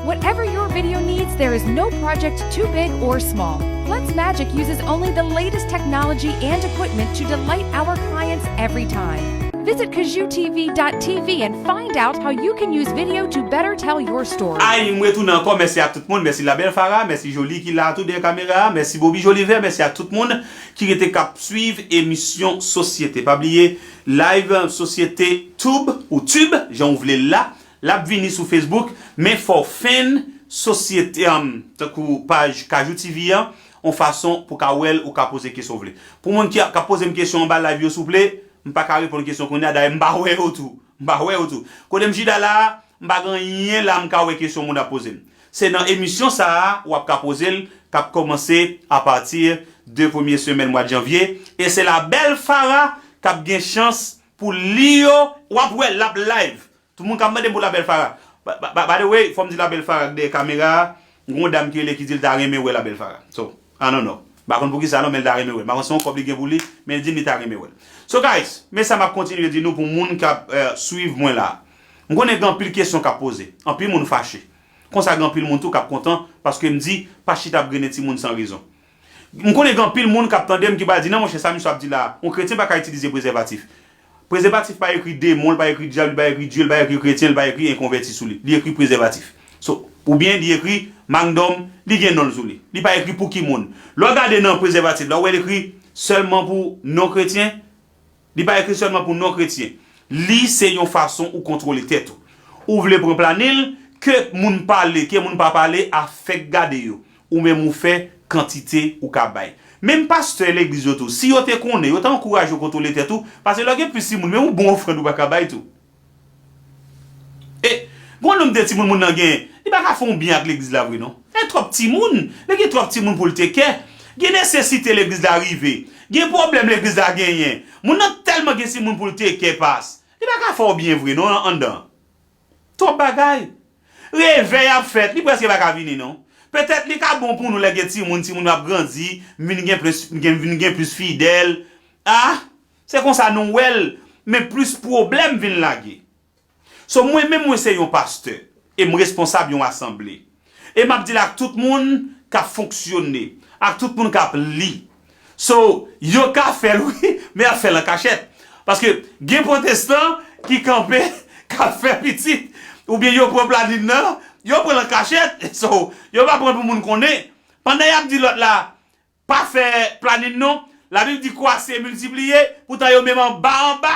Whatever your video needs, there is no project too big or small. Lens Magic uses only the latest technology and equipment to delight our clients every time. Visit kajou T V dot T V and find out how you can use video to better tell your story. Ay, m retounen ankò. Mèsi a tout moun. Mèsi La Belle Farah. Mèsi Jolie ki la tou dèyè kamera a. Mèsi Bobby Jolivè. Mèsi a tout moun ki rete k ap swiv emisyon Sosyete. Pa bliye, live Sosyete Tube ou Tube, jan w vle l la, l ap vini sou Facebook, men fò w fenn Sosyete, um, tankou paj Kajou T V an, yon fason pou ka wè l, ou ka poze kesyon w vle. Pou moun ki ap, k ap poze m kesyon anba live yo, souple, m pa ka reponn kesyon kounye a, dayè m pa wè yo tou. M pa wè yo tou. Kote m chita la a, m pa gen anyen la m ka wè kesyon moun ap poze m. Se nan emisyon sa a, w ap ka poze l, k ap kòmanse apati de premye semèn mwa de janvye, e se La Belle Farah k ap gen chans pou li yo, w ap wè l ap live. Tout moun k ap mande m pou La Belle Farah. Ba- ba- ba- by the way, fò m di La Belle Farah k dèyè kamera a, gon dam ki rele ki di l ta renmen wè La Belle Farah. So, I don't know. M pa konn poukisa non, men l ta renmen wè l. M pa konn se yon kòb li gen pou li, men l di m li ta renmen wè l. So guys, men sa m ap kontinye di nou pou moun k ap, eh, swiv mwen la. M konnen gen anpil kesyon k ap poze. Anpil moun fache. Konsa gen anpil moun tou k ap kontan paske m di pa chita ap grennen timoun san rezon. M konnen gen anpil moun k ap tande m ki pral di, "Non, monchè, sa misye ap di la, yon kretyen pa ka itilize prezèvatif." Prezèvatif pa ekri demon, li pa ekri dyab, li pa ekri Dye, li pa ekri kretyen, li pa ekri enkonvèti sou li. Li ekri prezèvatif. So, oubyen li ekri Magnum, li gen non l sou li. Li pa ekri pou ki moun. Lè w gade nan prezèvatif la, ou wè l ekri sèlman pou non kretyen. Li pa ekri sèlman pou non kretyen. Li se yon fason ou kontwole tèt ou. Ou vle pran planin l, ke moun pale, ke moun pa pale, afèk gade yo. Ou menm ou fè kantite ou ka bay. Menm pastè legliz yo tou, si yo te konnen, yo ta ankouraje w kontwole tèt ou, paske lè w gen plis timoun, menm yon bon ofrann ou pa ka bay tou. E, gon nonm de timoun moun nan genyen, li pa ka fè yon byen ak legliz la vre non. Gen twòp timoun, li gen twòp timoun pou l take care. Gen nesesite legliz la rive. Gen pwoblèm legliz la genyen. Moun nan tèlman gen timoun pou l take care, pas. Li pa ka fè w byen vre non anndan. Twòp bagay. Revèy ap fèt, li prèske pa ka vini non. Petèt li ka bon pou nou lè gen timoun, timoun yo ap grandi, vin gen plis, gen, vin gen plis fidèl. Ah, se konsa nou wè l, men plis pwoblèm vin lage. So mwen menm mwen se yon pastè, e m responsab yon asanble. E m ap di l ak tout moun k ap fonksyone, ak tout moun k ap li. So, yo ka fè l wi, men y ap fè l an kachèt. Paske gen pwotestan ki kanpe, k ap fè pitit, oubyen yo pran planin nan, yo pran l an kachèt. So, yo pa pran pou moun konnen. Pandan y ap di lòt la, pa fè planin non, Labib di kwase, miltipliye, poutan yo menm anba anba,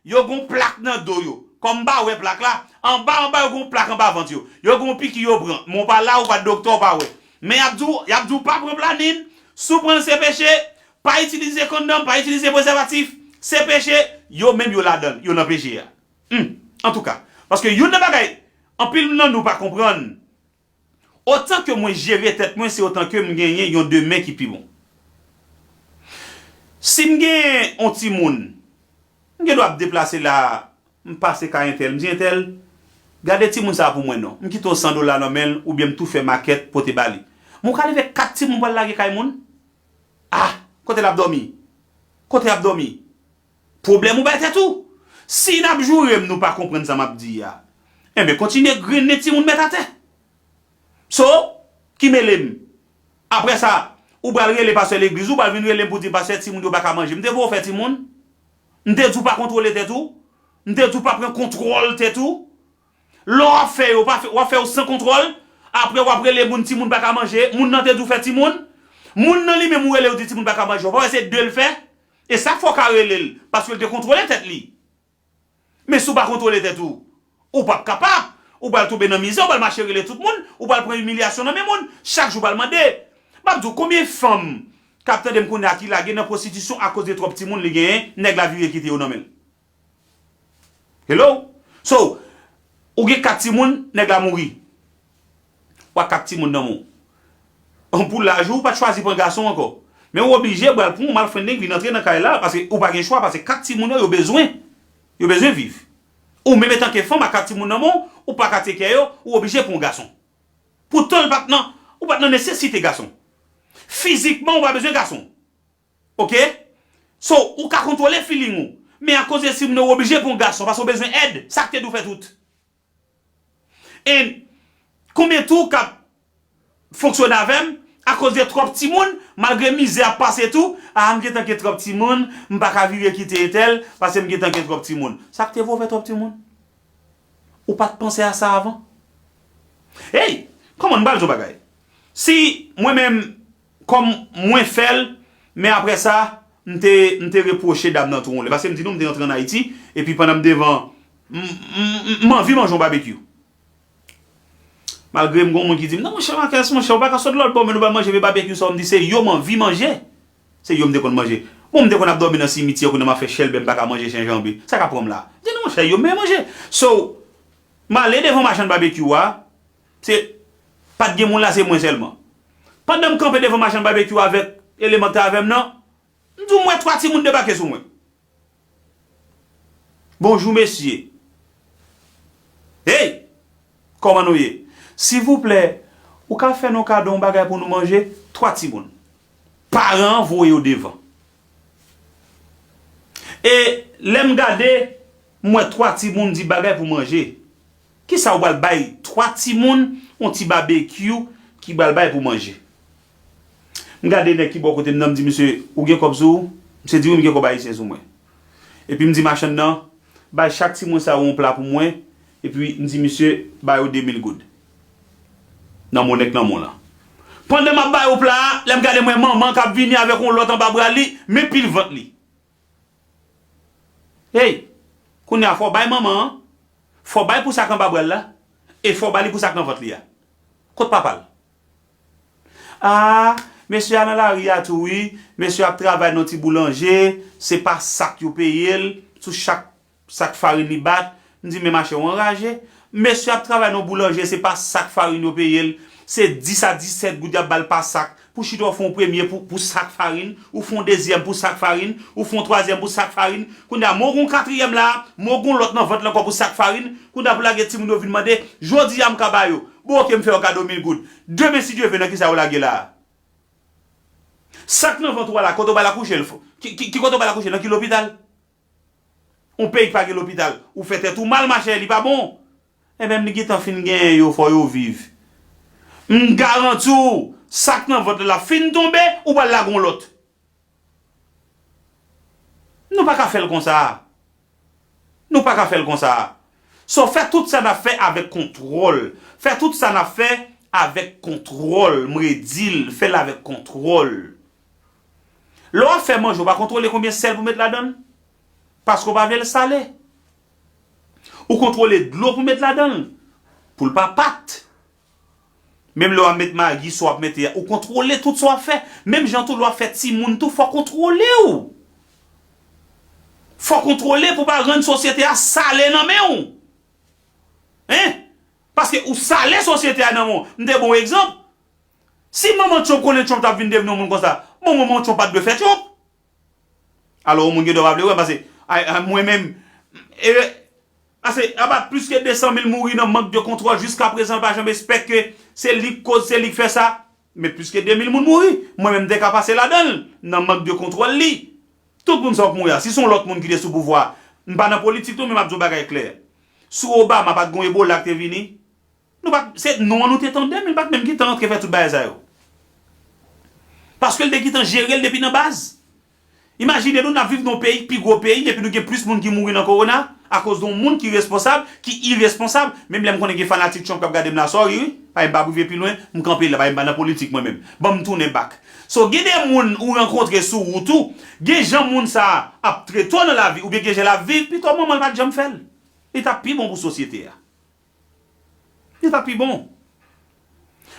yo gon plak nan do yo. Kòm m pa wè plak la, anba anba yo gon plak anba vant yo. Yo gon piki yo pran. Men w pa la, ou pa t doktè, w pa wè. Men y ap di w, y ap di w pa pran planin, si w pran l se peche, pa itilize kondòm, pa itilize prezèvatif, se peche, yo menm yo ladan l, yo nan peche a. Hmm. Antouka, paske youn nan bagay, anpil nan nou pa konprann, otan ke mwen jere tèt mwen, se otan ke m genyen yon demen ki pi bon. Si m gen yon timoun, m gen dwa ap deplase la, m pase kay entèl, m di entèl, gade timoun sa a pou mwen non. M kite yon san dola nan men l, oubyen m tou fè makèt pote ba li. Men w ka leve kat timoun pral lage kay moun? Ah, kote l ap dòmi? Kote l ap dòmi? Pwoblèm ou bay tèt ou. Si n ap joure m, nou pa konprann sa m ap di a, enben, kontinye grennen timoun met atè. So, ki mele m? Apre sa, ou pral rele pastè legliz ou, ou pral vin rele m pou di pastè timoun yo pa ka manje. M te voye w fè timoun? M te di w pa kontwole tèt ou? M te di w pa pran kontwòl tèt ou? Lè w ap fè yo, w ap fè yo san kontwòl, apre w ap rele moun timoun pa ka manje, moun nan te di w fè timoun? Moun nan li menm ou rele ou di timoun pa ka manje, w pa wè se de l fè? E sa k fè w ka rele l, paske l te kontwole tèt li. Men si w pa kontwole tèt ou, ou p ap kapab. Ou pral tonbe nan mizè, ou pral mache rele tout moun, ou pral pran imilyasyon nan men moun. Chak jou w pral mande. M ap di w, konbyen fanm k ap tande m kounye a ki lage nan pwostitisyon akoz de twòp timoun li genyen, nèg la vire kite yo nan men l? Hello? So, ou gen kat timoun, nèg la mouri. Ou ak kat timoun nan men w. Pou laj ou, ou pa t chwazi pran gason ankò. Men ou oblije pral pran yon malfrendeng vin antre nan kay la, paske ou pa gen chwa, paske kat timoun yo, yo bezwen, yo bezwen viv. Ou menm etanke fanm ak kat timoun nan men w, ou pa ka take care yo, ou oblije pran yon gason. Poutan l pa t nan, ou pa t nan nesesite gason. Fizikman, ou pa bezwen gason. Oke? So, ou ka kontwole feeling ou. Men akoz de timoun yo, ou oblije pran yon gason, paske ou bezwen èd. Sa k te di w fè tout. And konbyen tou k ap fonksyone avè m akoz de twòp timoun, malgre mizè ap pase tou, a, m gentan gen twòp timoun, m pa ka vire kite entèl, paske m gentan gen twòp timoun. Sa k te voye w fè twòp timoun? Ou pa t panse a sa avan? Hey, kòman m pral di w bagay? Si mwen menm, kòm mwen fè l, men apre sa, m te, m te repwoche dam nan tou yon lè. Paske m di nou, m te rantre ann Ayiti, epi pandan m devan, m, m, m, m anvi manje yon babekyou. Malgre m gen yon moun ki di m, "Non, monchè Marques, monchè, ou pa ka sot lòt bò, men nou pral manje vye babekyou sa yo." M di, "Se yo m anvi manje." Se yo m te konn manje. Bon, m te konn ap dòmi nan simityè, kounye a m ap fè chèlbè, m pa ka manje chenjanbe. Sa k ap pran m la? M di, "Non, monchè, yo m renmen manje." So, m ale devan machann babekyou a, se, pa t gen moun la, se mwen sèlman. Pandan m kanpe devan machann babekyou avèk eleman k te avè m nan, m di, "M wè twa timoun debake sou mwen." "Bonjou, mesye." "Hey! Kòman nou ye? Silvouplè, ou ka fè nou kado yon bagay pou nou manje?" Twa timoun. Paran an voye yo devan. E lè m gade, m wè twa timoun di bagay pou manje. Kisa ou pral bay twa timoun yon ti babekyou ki pral bay pou manje? M gade nèg ki bò kote m nan, m di, "Misye, ou gen kòb sou ou?" Misye di, "Wi, m gen kòb ayisyen sou mwen." Epi m di machann nan, "Bay chak timoun sa yo yon pla pou mwen." Epi m di misye, "Ba yo de mil goud." Nan monnen k nan men w lan. Pandan m ap ba yo pla a, lè m gade m wè manman k ap vini avèk yon lòt anba bra li, men pil vant li. Hey! Kounye a fò w bay manman an, fò w bay pou sa k anba bra l la, e fò w ba li pou sa k nan vant li a. Kot papa l? "A, mesye a nan lari a tou wi, mesye ap travay nan ti boulanje, se pa sak yo peye l, sou chak sak farin li bat." M di, "Men machè, w anraje. Mesye ap travay nan boulanje, se pa sak farin yo peye l, se dis a disèt goud y ap ba l pa sak. Pou chita w fè yon premye pou, pou sak farin, ou fè yon dezyèm pou sak farin, ou fè yon twazyèm pou sak farin. Kounye a, men w gen yon katriyèm la, men w gen yon lòt nan vant lan ankò pou sak farin. Kounye a pou lage timoun yo vin mande, jodi a m ka ba yo. Bon, oke, m fè yo kado mil goud. Demen, si Dye vle, nan kisa yo lage la a?" Sak nan vant ou a la, kote w bay l akouche l? Ki, ki, ki kote w bay l akouche? Nan ki lopital? Yon peyi k pa gen lopital, ou fè tèt ou mal, machè, li pa bon. Enben, m li gentan fin genyen yo, fò yo viv. M garanti w, sak nan vant la fin tonbe, ou pral lage yon lòt. Nou pa ka fè l konsa. Nou pa ka fè l konsa. So, fè tout sa n ap fè avèk kontwòl. Fè tout sa n ap fè avèk kontwòl. M redi l, fè l avèk kontwòl. Lè w ap fè manje, w pa kontwole konbyen sèl pou w met ladan l? Paske w pa vle l sale. Ou kontwole dlo pou w met ladan l, pou l pa pat. Menm lè w ap met magi, sa w ap mete a, ou kontwole tout sa w ap fè. Menm jan tou, lè w ap fè timoun tou, fò w kontwole w. Fò w kontwole pou w pa rann sosyete a sale nan men w. Hein? Paske ou sale sosyete a nan men w. M te ba w egzanp. Si manman Trump konnen Trump t ap vin devni yon moun konsa, bon, manman Trump pa t dwe fè Trump. Alò, yon moun gen dwa pa vle wè, paske, ay, ay, mwen menm, e, paske, aba plis ke de san mil mouri nan mank de kontwòl, jiska prezan, l pa janm espèk ke se li k koz, se li k fè sa. Men plis ke de mil moun mouri. Mwen menm, m te ka pase ladan l, nan mank de kontwòl li. Tout moun sa w k mouri a, si se yon lòt moun ki te sou pouvwa, m pa nan politik non, men m ap di w bagay klè. Sou Obama, pa t gen yon Ebola k te vini? Nou pa, se non an nou te tande, men li pa t menm gentan antre fè tout bagay sa yo. Paske l te gentan jere l depi nan baz. Imajine nou, n ap viv nan yon peyi, pi gwo peyi, epi nou gen plis moun ki mouri nan kowona akoz de yon moun ki responsab, ki iresponsab. Menm lè m konnen gen fanatik Trump k ap gade m la, sorry, wi. Paske m pa prive pi lwen, m kanpe la, paske m pa nan politik mwen menm. Ban m tounen back. So, gen de moun ou rankontre sou wout ou, gen jan moun sa a ap trete w nan lavi, oubyen gen jan l ap viv, pito manman l pa t janm fè l. Li t ap pi bon pou sosyete a. Li t ap pi bon.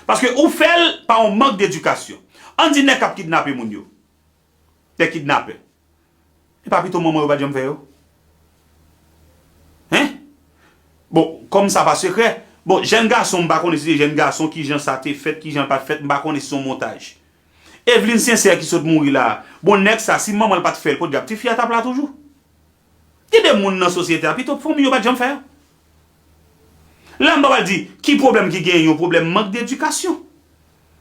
Paske ou fè l pa yon mank dedikasyon. Ann di nèg k ap kidnape moun yo. Nèg kidnapè. E pa pito manman yo pa t janm fè yo? Hein? Bon, kòm sa pa sekrè. Bon, jèn gason, m pa konnen si se jèn gason, kijan sa te fèt, kijan l pa t fèt, m pa konnen si se yon montaj. Eveline Sincère ki sot mouri la a. Bon, nèg sa, si manman l pa t fè l, podyab, tifi a t ap la toujou. Gen de moun nan sosyete a, pito fanmi yo pa t janm fè. La, m pa pral di ki pwoblèm ki genyen, yon pwoblèm mank dedikasyon.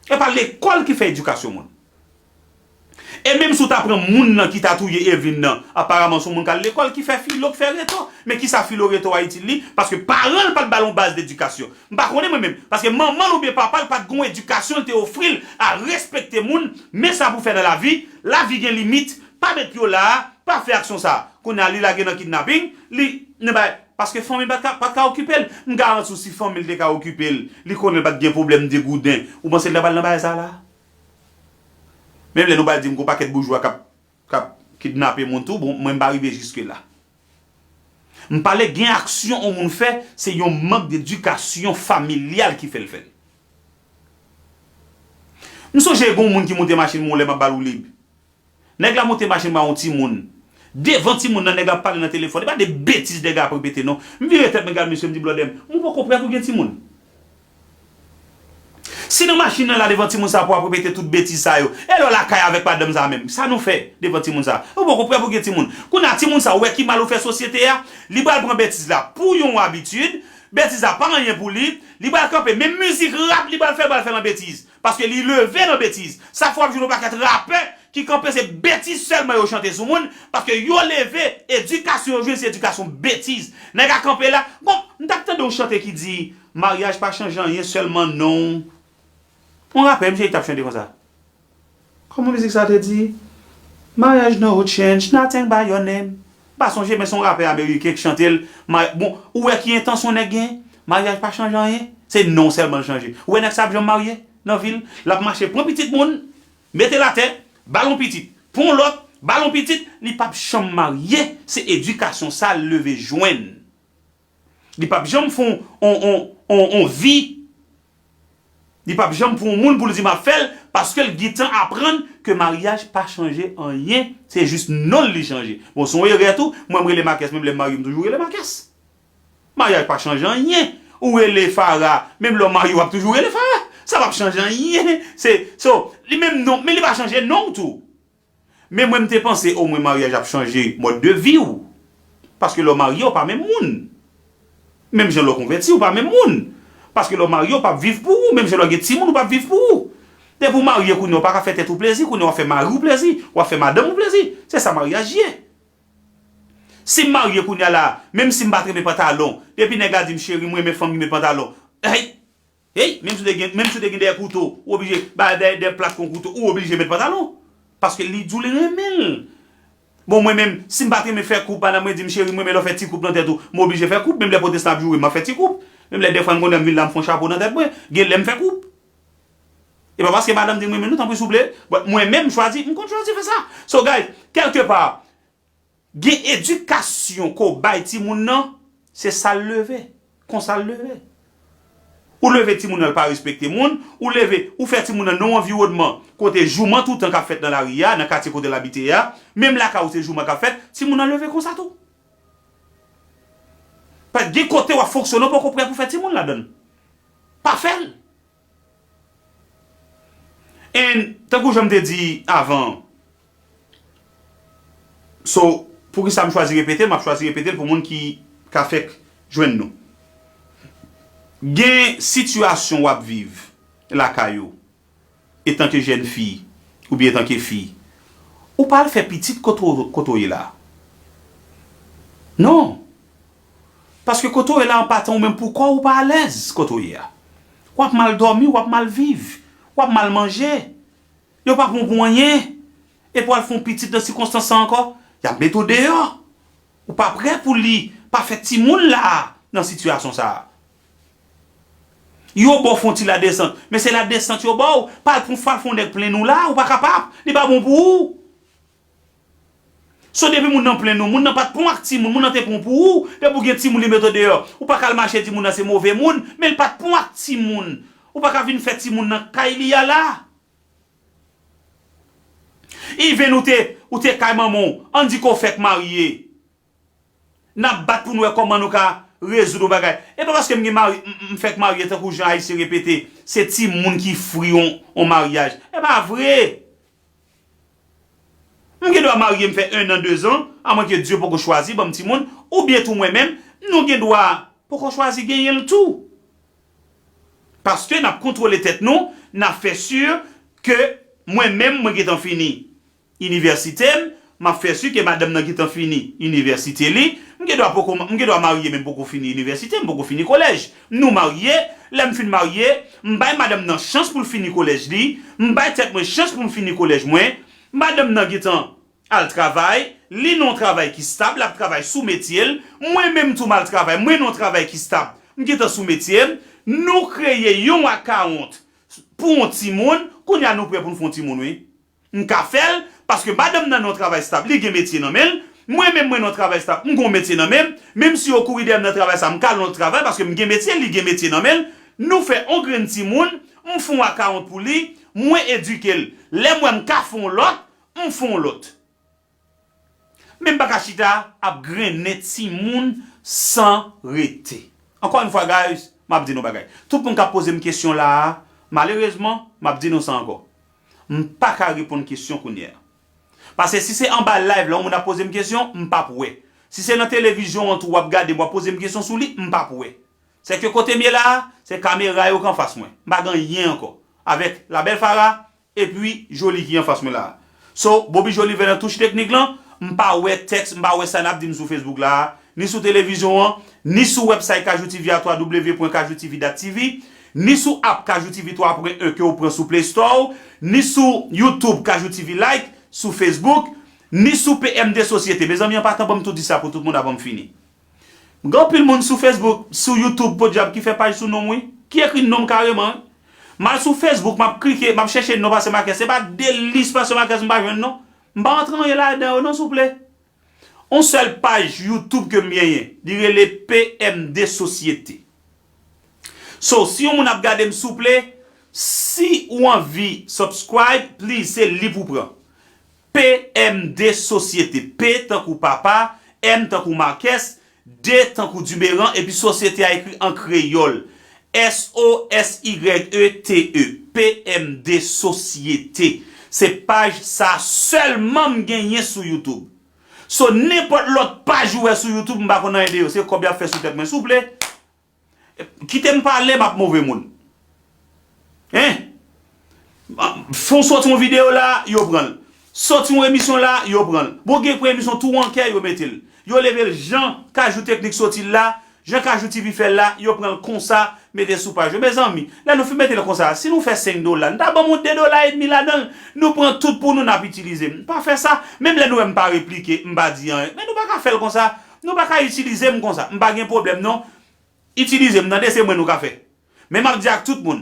E pa lekòl ki fè edikasyon moun. E menm si w ta pran moun nan ki ta touye Eveline nan, aparaman se yon moun k al lekòl, ki fè filo, ki fè reto. Men kisa filo reto a itil li? Paske paran l pa t ba l yon baz dedikasyon. M pa konnen mwen menm. Paske manman l oubyen papa l pa t gen yon edikasyon l te ofri l a respekte moun. Men sa pou w fè nan lavi, lavi gen limit, pa met pye w la a, pa fè aksyon sa a. Kounye a, li lage nan kidnaping, li nan bay, paske fanmi l pa t ka, pa t ka okipe l. M garanti w, si fanmi l te ka okipe l, li konnen l pa t gen pwoblèm de gouden. Ou panse l ta pral nan bagay sa a la? Menm lè nou pral di m gon pakèt boujwa k ap, k ap kidnape moun tou, bon, mwen m pa rive jiske la. M pale gen aksyon yon moun fè, se yon mank dedikasyon familyal ki fè l fè l. M sonje gon moun ki monte machin mwen yon lè m ap ba l woulib. Nèg la monte machin ba yon timoun. Devan timoun nan, nèg la ap pale nan telefòn. E pa de betiz nèg la ap repete non. M vire tèt mwen gade misye, m di, "Blòdè m, ou poko prè pou gen timoun?" Si nan machin nan la devan timoun sa pou ap repete tout betiz sa yo, e lè w lakay avèk madanm sa menm, sa nou fè devan timoun sa? Ou poko prè pou gen timoun. Kounye a timoun sa, ou wè ki mal ou fè sosyete a, li pral pran betiz la pou yon abitid, betiz la pa anyen pou li, li pral kanpe, menm mizik rap li pral fè, li pral fè nan betiz. Paske li leve nan betiz. Sa fè w ap jwenn yon pakèt rapè ki kanpe se betiz sèlman yo chante sou moun, paske yo leve, edikasyon yo jwenn se edikasyon betiz. Nèg a kanpe la, bon, m t ap tande yon chante ki di, "Maryaj pa chanje anyen, sèlman non." Yon rapè, misye t ap chante konsa. Kòman mizik sa te di? "Maryaj no change, nothing by your name." M pa sonje, men se yon rapè ameriken ki chante l. Ma-, bon, ou wè ki entansyon nèg gen? Maryaj pa chanje anyen, se non sèlman l chanje. Ou wè nèg sa ap janm marye nan vi l? L ap mache pran pitit moun, mete l atè, ba l yon pitit, pran yon lòt, ba l yon pitit, li p ap janm marye. Se edikasyon sa l leve jwenn. Li p ap janm fè on, on, on, on, on vi. Li p ap janm pran on moun pou l di m ap fè l, paske l gentan aprann ke maryaj pa chanje anyen, se jis non l li chanje. Bon, se yon erè tou, mwen m rele Makès, menm lè m marye m toujou rele Makès. Maryaj pa chanje anyen. Ou rele Fara, menm lè w marye w ap toujou rele Fara. Sa p ap chanje anyen. Se, so, li menm non, men li pa chanje non w tou. Men mwen m te panse omwen maryaj ap chanje mòd de vi w. Paske lè w marye, w pa menm moun. Menm jan lè w konvèti, w pa menm moun. Paske lè w marye, w p ap viv pou ou. Menm jan lè w gen timoun, w p ap viv pou ou. Depi w marye kounye a, w pa ka fè tèt ou plezi, kounye a w ap fè mari w plezi, w ap fè madanm ou plezi. Se sa maryaj ye. Si m marye kounye a la, menm si m pa t renmen pantalon, depi nèg la di m, "Cheri, m renmen fanm ki met pantalon." Hey! Hey, menm si w te gen, menm si w te gen dèyè kouto, ou oblije, ba dèyè, dèyè plat kon kouto, ou oblije met pantalon. Paske li di w li renmen l. Bon, mwen menm, si m pa t renmen fè koup, madanm mwen di m, "Cheri, m renmen lè w fè ti koup nan tèt ou." M oblije fè koup, menm lè pwotestan ap joure m, m ap fè ti koup. Menm lè dèfwa m konnen m vin la, m fè yon chapo nan tèt mwen, gen lè m fè koup. E pa paske madanm di m renmen nou, tanpri souple, but mwen menm m chwazi, m konn chwazi fè sa. So, guys, kèlkepa, gen edikasyon ke w bay timoun nan, se sa l leve, konsa l leve. Ou leve timoun nan, l pa respekte moun, ou leve, ou fè timoun nan nan yon anviwònman kote jouman toutan k ap fèt nan lari a, nan katye kote l abite a, menm lakay ou se jouman k ap fèt, timoun nan leve konsa tou. Pa gen kote w ap fonksyone, w poko prè pou fè timoun ladan l. Pa fè l. And, tankou jan m te di avan, so, poukisa m chwazi repete l? M ap chwazi repete l pou moun ki ka fèk jwenn nou. Gen sitiyasyon w ap viv lakay ou, etanke jèn fi, oubyen etanke fi, ou pa al fè pitit kote w, kote w ye la. Non. Paske kote w ye la, an patan, ou menm pou kò w, ou pa alèz kote w ye a. W ap mal dòmi, w ap mal viv, w ap mal manje. Yo pa pran w pou anyen. Epi w al fè yon pitit nan sikonstans sa ankò, y ap mete w deyò. Ou pa prè pou li pa fè timoun la a nan sitiyasyon sa a. Yo ba w fè yon ti ladesant, men se ladesant yo ba w. Pa al pran, pa al fè yon nèg plenn ou la, ou pa kapab. Li pa bon pou ou. So depi moun nan plenn ou, moun nan pa t pran w ak timoun, moun nan te pran w pou ou. Depi w gen timoun, li mete w deyò. Ou pa ka al mache di moun nan se move moun, men li pa t pran w ak timoun. Ou pa ka vin fè timoun nan kay li a la. Even ou te, ou te kay manman w, ann di ke w fèk marye. N ap bat pou n wè kòman nou ka rezoud yon bagay. E pa paske m gen mari, m, m fèk marye tankou jan Ayisyen repete, se timoun ki fri yon, yon maryaj. E pa vre! M gen dwa marye, m fè en an, de zan, amwenke Dye poko chwazi ban m timoun, oubyen tou mwen menm, nou gen dwa poko chwazi genyen l tou. Paske n ap kontwole tèt nou, n ap fè si ke mwen menm, mwen gentan fini inivèsite m, m ap fè si ke madanm nan gentan fini inivèsite li, m gen dwa poko, m gen dwa marye, men m poko fini inivèsite, m poko fini kolèj. Nou marye, lè m fin marye, m bay madanm nan chans pou l fini kolèj li, m bay tèt mwen chans pou m fini kolèj mwen, madanm nan gentan al travay, li nan yon travay ki stab, l ap travay sou metye l, mwen menm tou m al travay, mwen nan yon travay ki stab, m gentan sou metye m, nou kreye yon akawont pou yon timoun, kounye a nou prè pou n fè yon timoun wi. M ka fè l, paske madanm nan nan yon travay stab, li gen metye nan men l, mwen menm mwen nan yon travay stab, m gen yon metye nan men m, menm si yo kouri dèyè m nan travay sa, m ka al nan lòt travay, paske m gen metye, li gen metye nan men l, nou fè yon grenn timoun, m fè yon akawont pou li, mwen edike l, lè m wè m ka fè yon lòt, m fè yon lòt. Men m pa ka chita ap grennen timoun san rete. Ankò yon fwa, guys, m ap di nou bagay. Tout moun k ap poze m kesyon la a, malerezman, m ap di nou sa ankò. M pa ka reponn kesyon kounye a. Paske si se anba live la, yon moun ap poze m kesyon, m p ap wè. Si se nan televizyon an tou w ap gade m, w ap poze m kesyon sou li, m p ap wè. Sèke kote m ye la a, se kamera yo k anfas mwen. M pa gen anyen ankò. Avèk Labèl Fara, epi Joly ki anfas mwen la a. So, Bobby Joly vè nan touch teknik lan, m pa wè tèks, m pa wè sa n ap di m sou Facebook la a, ni sou televizyon an, ni sou website Kajou TV a, twa w w w pwen kajou tv dot tv, ni sou app Kajou TV twa pwen en ke w pran sou Play Store, ni sou YouTube Kajou TV Like, sou Facebook, ni sou P M D Société. Mezanmi, an patan, ban m tou di sa pou tout moun avan m fini. Gen anpil moun sou Facebook, sou YouTube, podyab, ki fè paj sou non m, wi. Ki ekri non m kareman, wi. M al sou Facebook, m ap klike, m ap chèche non Pastè Marquez. Se pa de lis Pastè Marquez m pa jwenn, non. M pa antre anyen ladan yo, non, souple. On sèl paj YouTube ke m genyen, li rele P M D Société. So, si yon moun ap gade m, souple, si ou anvi subscribe, please, se li pou pran. P M D Société. P tankou papa, M tankou Marquez, D tankou Duberan, epi Société a ekri an kreyòl. S O S Y E T E. P M D Société. Se paj sa sèlman m genyen sou YouTube. So, nenpòt lòt paj ou wè sou YouTube, m pa konn anyen de yo. Se kòb y ap fè sou tèt mwen, souple. Kite m pale, m ap move moun. Hein? Fè w sòti yon videyo la, yo pran l. Sòti yon emisyon la, yo pran l. Bon, gen pwen emisyon tou an kè, yo mete l. Yo leve l jan Kajou Teknik sòti l la, jan Kajou TV fè l la, yo pran l konsa, mete sou paj yo. Mezanmi, lè nou fin mete l konsa, si nou fè senk dola, nou ta ban m yon de dola edmi ladan l, nou pran tout pou nou, n ap itilize m. Pa fè sa, menm lè nou wè m pa replike, m pa di anyen. Men nou pa ka fè l konsa, nou pa ka itilize m konsa. M pa gen pwoblèm non. Itilize m, tande, se mwen nou ka fè. Men m ap di ak tout moun,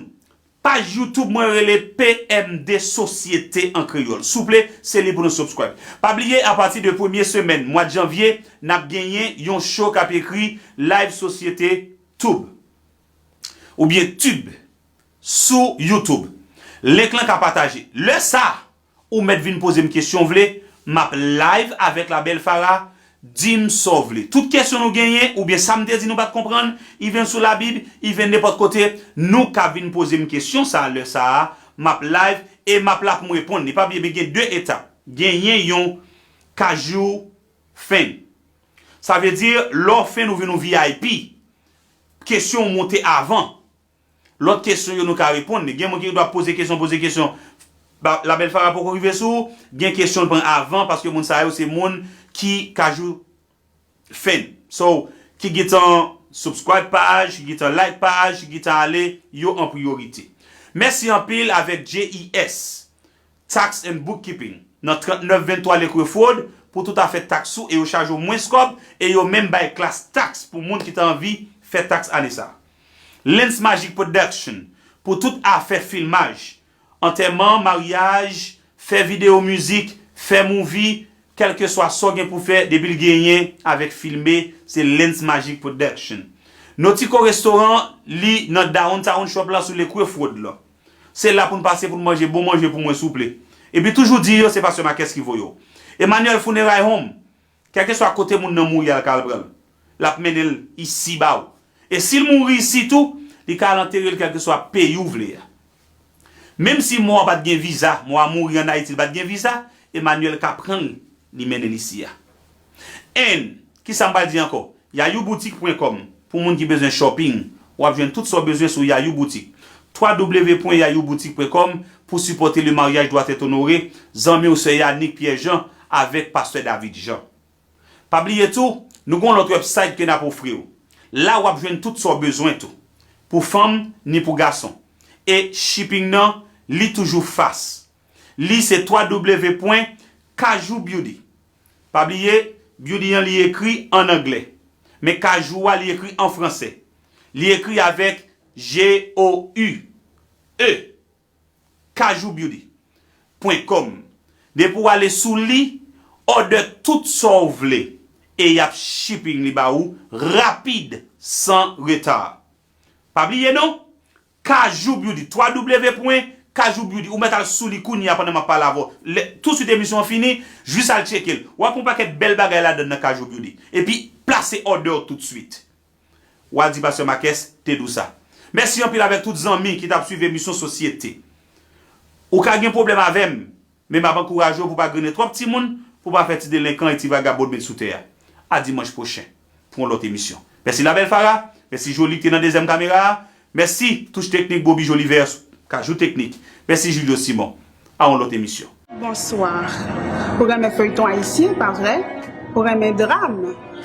paj YouTube mwen rele P M D Société an kreyòl. Souple, se li pou nou subscribe. Pa bliye, apati de premye semèn mwa janvye, n ap genyen yon show k ap ekri Live Société Tube. Oubyen Tube. Sou YouTube. Link lan ka pataje. Lè sa, ou mèt vin poze m kesyon w vle, m ap live avèk Labèl Fara, di m sa w vle. Tout kesyon nou genyen, oubyen sa m te di nou pa t konprann, even sou Labib, even nenpòt kote, nou ka vin poze m kesyon sa a, lè sa a, m ap live e m ap la pou m reponn li. Pa bliye, men gen de etap. Genyen yon Kajou Fan. Sa vle di, lè w fan, ou vin yon V I P. Kesyon w monte avan. Lòt kesyon yo nou ka reponn li. Gen moun ki dwa poze kesyon, poze kesyon. Ba, Labèl Fara poko rive sou ou. Gen kesyon l pran avan, paske moun sa yo se moun ki Kajou Fan. So, ki gentan Subscribe paj, gentan like paj, gentan ale, yo an priyorite. Mèsi anpil avèk J E S, Tax and Bookkeeping, nan trannèf venntwa Lekwe Fwod, pou tout afè taks ou, e yo chaje w mwens kòb, e yo menm bay klas taks pou moun ki ta anvi fè taks ane sa. Lens Magic Production, pou tout afè filmaj, antèman, maryaj, fè videyo mizik, fè movie, kèlkeswa sa w gen pou fè, depi l genyen avèk filme, se Lens Magic Production. Notico Restaurant, li nan Downtown Shop la sou Lekwe Fwod la. Se la pou n pase pou n manje bon manje pou mwen souple. Epi toujou di yo se Pastè Marques ki voye w. Emmanuel Funeray Home, kèlkeswa kote moun nan mouri a l ka al pran l. L ap mennen l isi ba w. E si l mouri isi tou, li ka al antere l kèlkeswa peyi w vle a. Menm si mò a pa t gen viza, mò a mouri ann Ayiti, li pa t gen viza, Emmanuel ka pran l, li mennen l isi a. And, kisa m pral di ankò? Yayou Boutique point com, pou moun ki bezwen shopping, w ap jwenn tout sa w bezwen sou Yayou Boutique. W w w point yayou boutique point com, pou sipòte Le Mariage Doit Être Honoré, zanmi w sè Yanick Pierre Jean avèk Pastè David Jean. Pa bliye tou, nou gen yon lòt website ke n ap ofri w. La w ap jwenn tout sa w bezwen tou. Pou fanm, ni pou gason. E shipping nan, li toujou fas. Li se w w w point kajou beauty. Pa bliye, beauty an li ekri an anglè. Men kajou a li ekri an fransè. Li ekri avèk G O U E. Kajou Beauty point com. Depi w ale sou li, òdè tout sa w vle e y ap shipping li ba ou rapid, san reta. Pa bliye non, Kajou Beauty, w w w point kajou beauty, ou mèt al sou li kounye a pandan m ap pale avè w. Lè, touswit emisyon an fini, jis al tcheke l. W ap wè yon pakèt bèl bagay ladan nan Kajou Beauty. Epi, plase òdè w toutswit. W a di Pastè Marques te di w sa. Mèsi anpil avèk tout zanmi ki t ap swiv emisyon Sosyete. Ou ka gen pwoblèm avè m, men m ap ankouraje w pou w pa grennen twòp timoun, pou w pa fè ti delenkan e ti vagabon met sou tè a. A dimanch pwochen pou yon lòt emisyon. Mèsi Labèl Farah, mèsi Joly ki te nan dezyèm kamera a, mèsi Touch Teknik Bobby Joliver, Kajou Teknik, mèsi Julio Simon. A yon lòt emisyon. Bonswa. Ou renmen feyton ayisyen, pa vre? Ou renmen dram?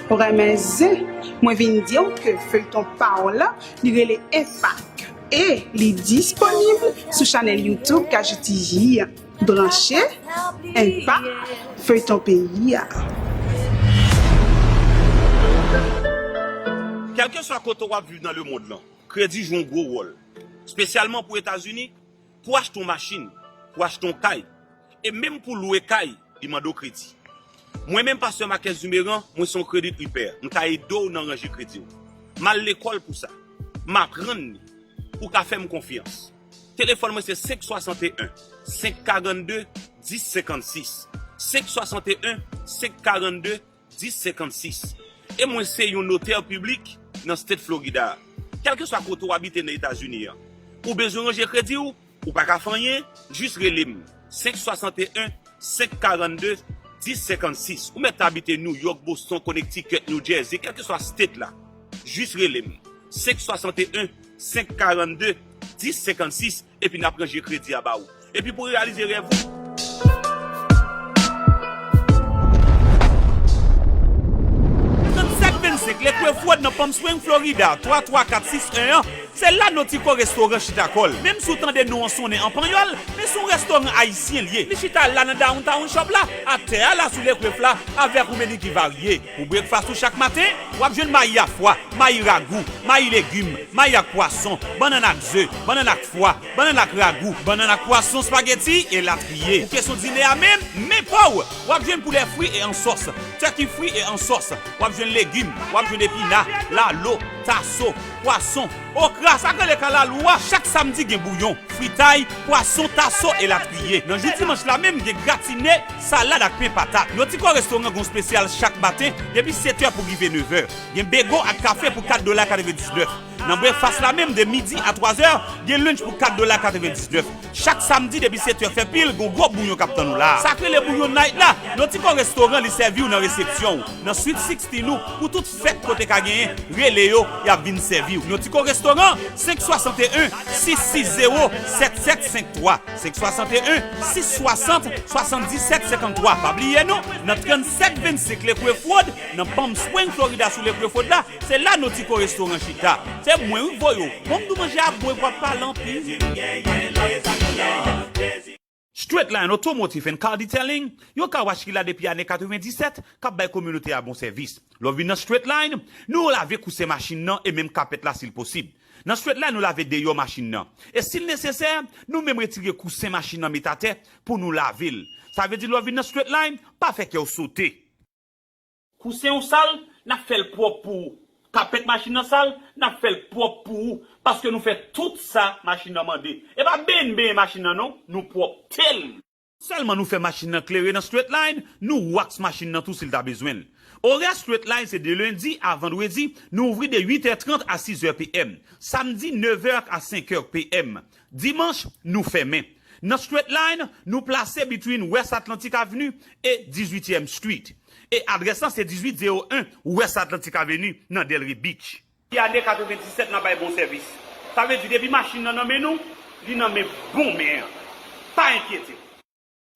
Ou renmen zen? Mwen vin di w ke feyton pa w lan, li rele Enpak. E li disponib sou chanèl YouTube Kajou T V. Branche, Enpak, feyton peyi a. Kèlkeswa kote w ap viv nan lemonn lan, kredi jwe yon gwo wòl. Espesyalman pou Etazini, pou w achte yon machin, pou w achte yon kay, e menm pou w lwe kay, li mande w kredi. Mwen menm, Pastè Marques Dumeran, mwen se yon credit repair. M ka ede w nan ranje kredi w. M al lekòl pou sa. M aprann li. Ou ka fè m konfyans. Telefòn mwen se senk swasanteyen, senk karannde, dis senkannsis. Senk swasanteyen, senk karannde, dis senkannsis. E mwen se yon notè piblik nan State Florida a. Kèlkeswa kote w abite nan Etazini an, ou bezwen ranje kredi w, ou pa ka fè anyen, jis rele m. Senk swasanteyen, senk karannde, dis senkannsis. Ou mèt abite New York, Boston, Connecticut, New Jersey, kèlkeswa state la. Jis rele m. Senk swasanteyen, senk karannde, dis senkannsis, epi n ap ranje kredi a ba ou. Epi pou reyalize rèv ou. Trannsèt vennsenk Lekwe Fwod nan Palm Springs, Florida, twa twa kat sis en an, se la Notico Restaurant chita kò l. Menm si w tande non an sonnen an panyòl, men se yon restoran ayisyen l ye. Li chita la nan Downtown Shop la, atè a la sou Lekwe Fla, avèk ou meni ki varye. Pou breakfast ou chak maten, w ap jwenn mayi a fwa, mayi ragou, mayi legim, mayi ak pwason, bannann ak ze, bannann ak fwa, bannann ak ragou, bannann ak pwason, spaghetti, elatriye. Pou kesyon dinè a menm, men pa w! W ap jwenn poulè fri e an sòs, turkey fri e an sòs, w ap jwenn legim, w ap jwenn epina, lalo, taso, pwason, okra, sa k rele kalalou a, chak samdi gen bouyon, fritay, pwason, taso, elatriye. Nan jou dimanch la menm, gen gratine, salad ak pen patat. Notico Restaurant gen yon espesyal chak maten, depi sèt è pou rive nèf è. Gen bego ak kafe pou kat dola katrevendiznèf. Nan breakfast la menm, de midi a twa zè, gen lunch pou kat dola katrevendiznèf. Chak samdi, depi sèt è fè pil, gen yon gwo bouyon k ap tann ou la. Sa k rele bouyon night la, Notico Restaurant li sèvi w nan resepsyon w, nan Suite sixteen ou, pou tout fèt kote ka genyen, rele yo, y ap vin sèvi w. Notico Restaurant Oran, senk swasanteyen, sis sis zewo, sèt sèt senk twa, senk swasanteyen, sis swasant, swasanndisèt senkanntwa. Pa bliye non, nan trannsèt vennsenk Lakecrest Road, nan Palm Springs, Florida, sou Lakecrest Road la, se la Notico Restaurant chita. Se mwen wi k voye w. Bon, m di w manje a bon epi w ap pale anpil. Straightline Automotive and Car Detailing, yon car wash ki la depi ane katrevenndisèt, k ap bay kominote a bon sèvis. Lè w vin nan Straightline, nou lave kousen machin nan e menm kapèt la si l posib. Nan Straightline, nou lave deyò machin nan. E si l nesesè, nou menm retire kousen machin nan met atè pou nou lave l. Sa vle di lè w vin nan Straightline, pa fè kè w sote. Kousen w sal, n ap fè l pwòp pou ou. Kapèt machin nan sal, n ap fè l pwòp pou ou, paske nou fè tout sa machin nan mande. E pa benyen n benyen machin nan non, nou pwòpte l. Sèlman nou fè machin nan klere nan Straightline, nou wax machin nan tou si l ta bezwen l. Orè Straightline se de lendi a vandredi, nou ouvri de uit è trant a sis è PM. Samdi, nèv è a senk è PM. Dimanch, nou fèmen. Nan Straightline, nou plase between West Atlantic Avenue e dizuityèm Street. E adrès lan se dizuit zewo en West Atlantic Avenue nan Delray Beach. Depi ane katrevenndisèt n ap bay bon sèvis. Sa vle di depi machin nan nan men nou, li nan men bon men an. Pa enkyete w.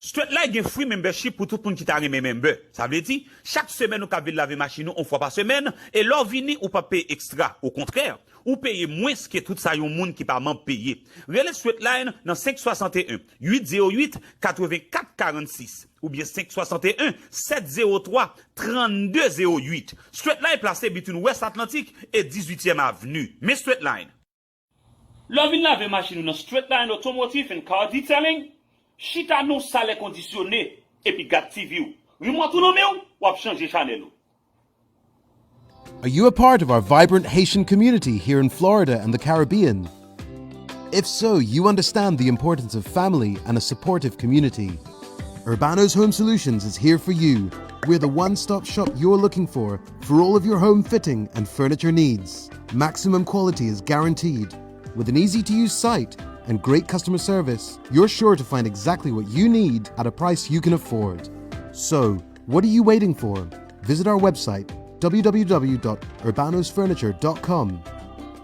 Straightline gen free membership pou tout moun ki ta renmen member. Sa vle di, chak semèn ou ka vin lave machin ou yon fwa pa semèn, e lè w vini, ou p ap peye ekstra. Okontrè, ou peye mwens ke tout sa yon moun ki pa manm peye. Rele Straightline nan senk swasanteyen, uit zewo uit, katrevenkat karannsis oubyen senk swasanteyen, sèt zewo twa, trannde zewo uit. Straightline plase between West Atlantic e dizuityèm Avenue. Men Straightline. Lè w vin lave machin ou nan Straightline Automotive and Car Detailing, chita nan yon salè kondisyone epi gad T V w. Remote ou nan men w, w ap chanje chanèl ou. Are you a part of our vibrant Haitian community here in Florida and the Caribbean? If so, you understand the importance of family and a supportive community. Urbano's Home Solutions is here for you. We're the one stop shop you're looking for for all of your home fitting and furniture needs. Maximum quality is guaranteed. With an easy to use site and great customer service, you're sure to find exactly what you need at a price you can afford. So, what are you waiting for? Visit our website, w w w dot urbanos furniture dot com.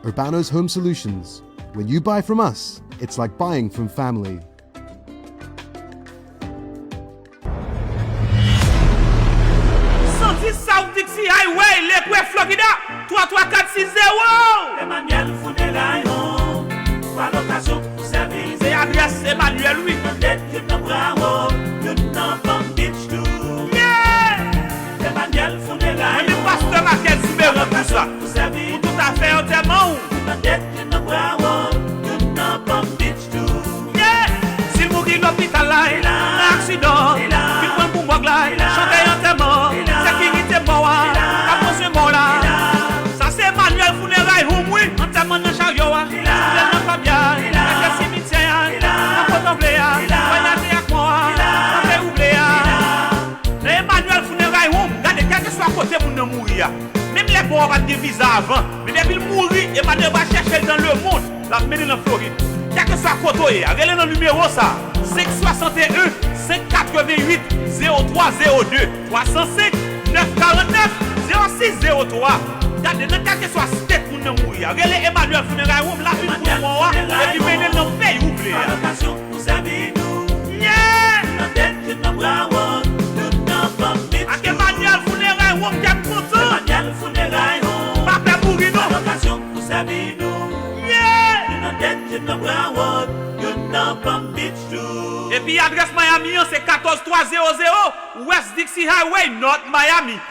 Urbano's Home Solutions. When you buy from us, it's like buying from family. San dis South Dixie Highway, Lakecrest, Florida, twa twa kat sis zewo. Emmanuel Funeray Home, pa lokasyon pou sèvis. Se adrès Emmanuel, wi. Nan dèt youn nan Broward, youn nan Palm Beach tou. Yeah! Emmanuel Funeray Home. Mwen menm pastè Marquez Souberan pou sa. Pou tout afè antèman ou. Youn nan dèt youn nan Broward, youn nan Palm Beach tou. Yeah! Si l mouri lopital la, nan aksidan, vin pran l pou mòg la, chante antèman, sekirite mò a, ap konstwi mò la. Sa se Emmanuel Funeray Home, wi. Antèman nan charyo a, soulye nan kòbya, kase simityè a, nan kote w vle a, vwayaje ak mò a, nan peyi w vle a. Nan Emmanuel Funeray Home, gade, kèlkeswa kote moun nan mouri a, menm lè pa w pa t gen viza avan, men depi l mouri, Emmanuel va chèche l dans le monde, l ap mennen l an Florid. Kèlkeswa kote w ye a, rele nan nimewo sa a, senk swasanteyen, senk katrevennuit, zewo twa zewo de, twa san senk, nèf karannèf, zewo sis zewo twa. Gade, nan kèlkeswa state moun nan mouri a, rele Emmanuel Funeray Home la, vin pou mò a, epi mennen l nan peyi ou vle a. Pou sèvi nou. Yeah! Youn nan dèt, youn nan Broward, youn nan Palm Beach. Ak Emmanuel Funeray Home, kè m kontan. Emmanuel Funeray Home. Pa pè mouri, non. Lokasyon pou sèvi nou. Yeah! Youn nan dèt, youn nan Broward, youn nan Palm Beach tou. Epi adrès Miami an, se katòz twa zewo zewo West Dixie Highway, North Miami.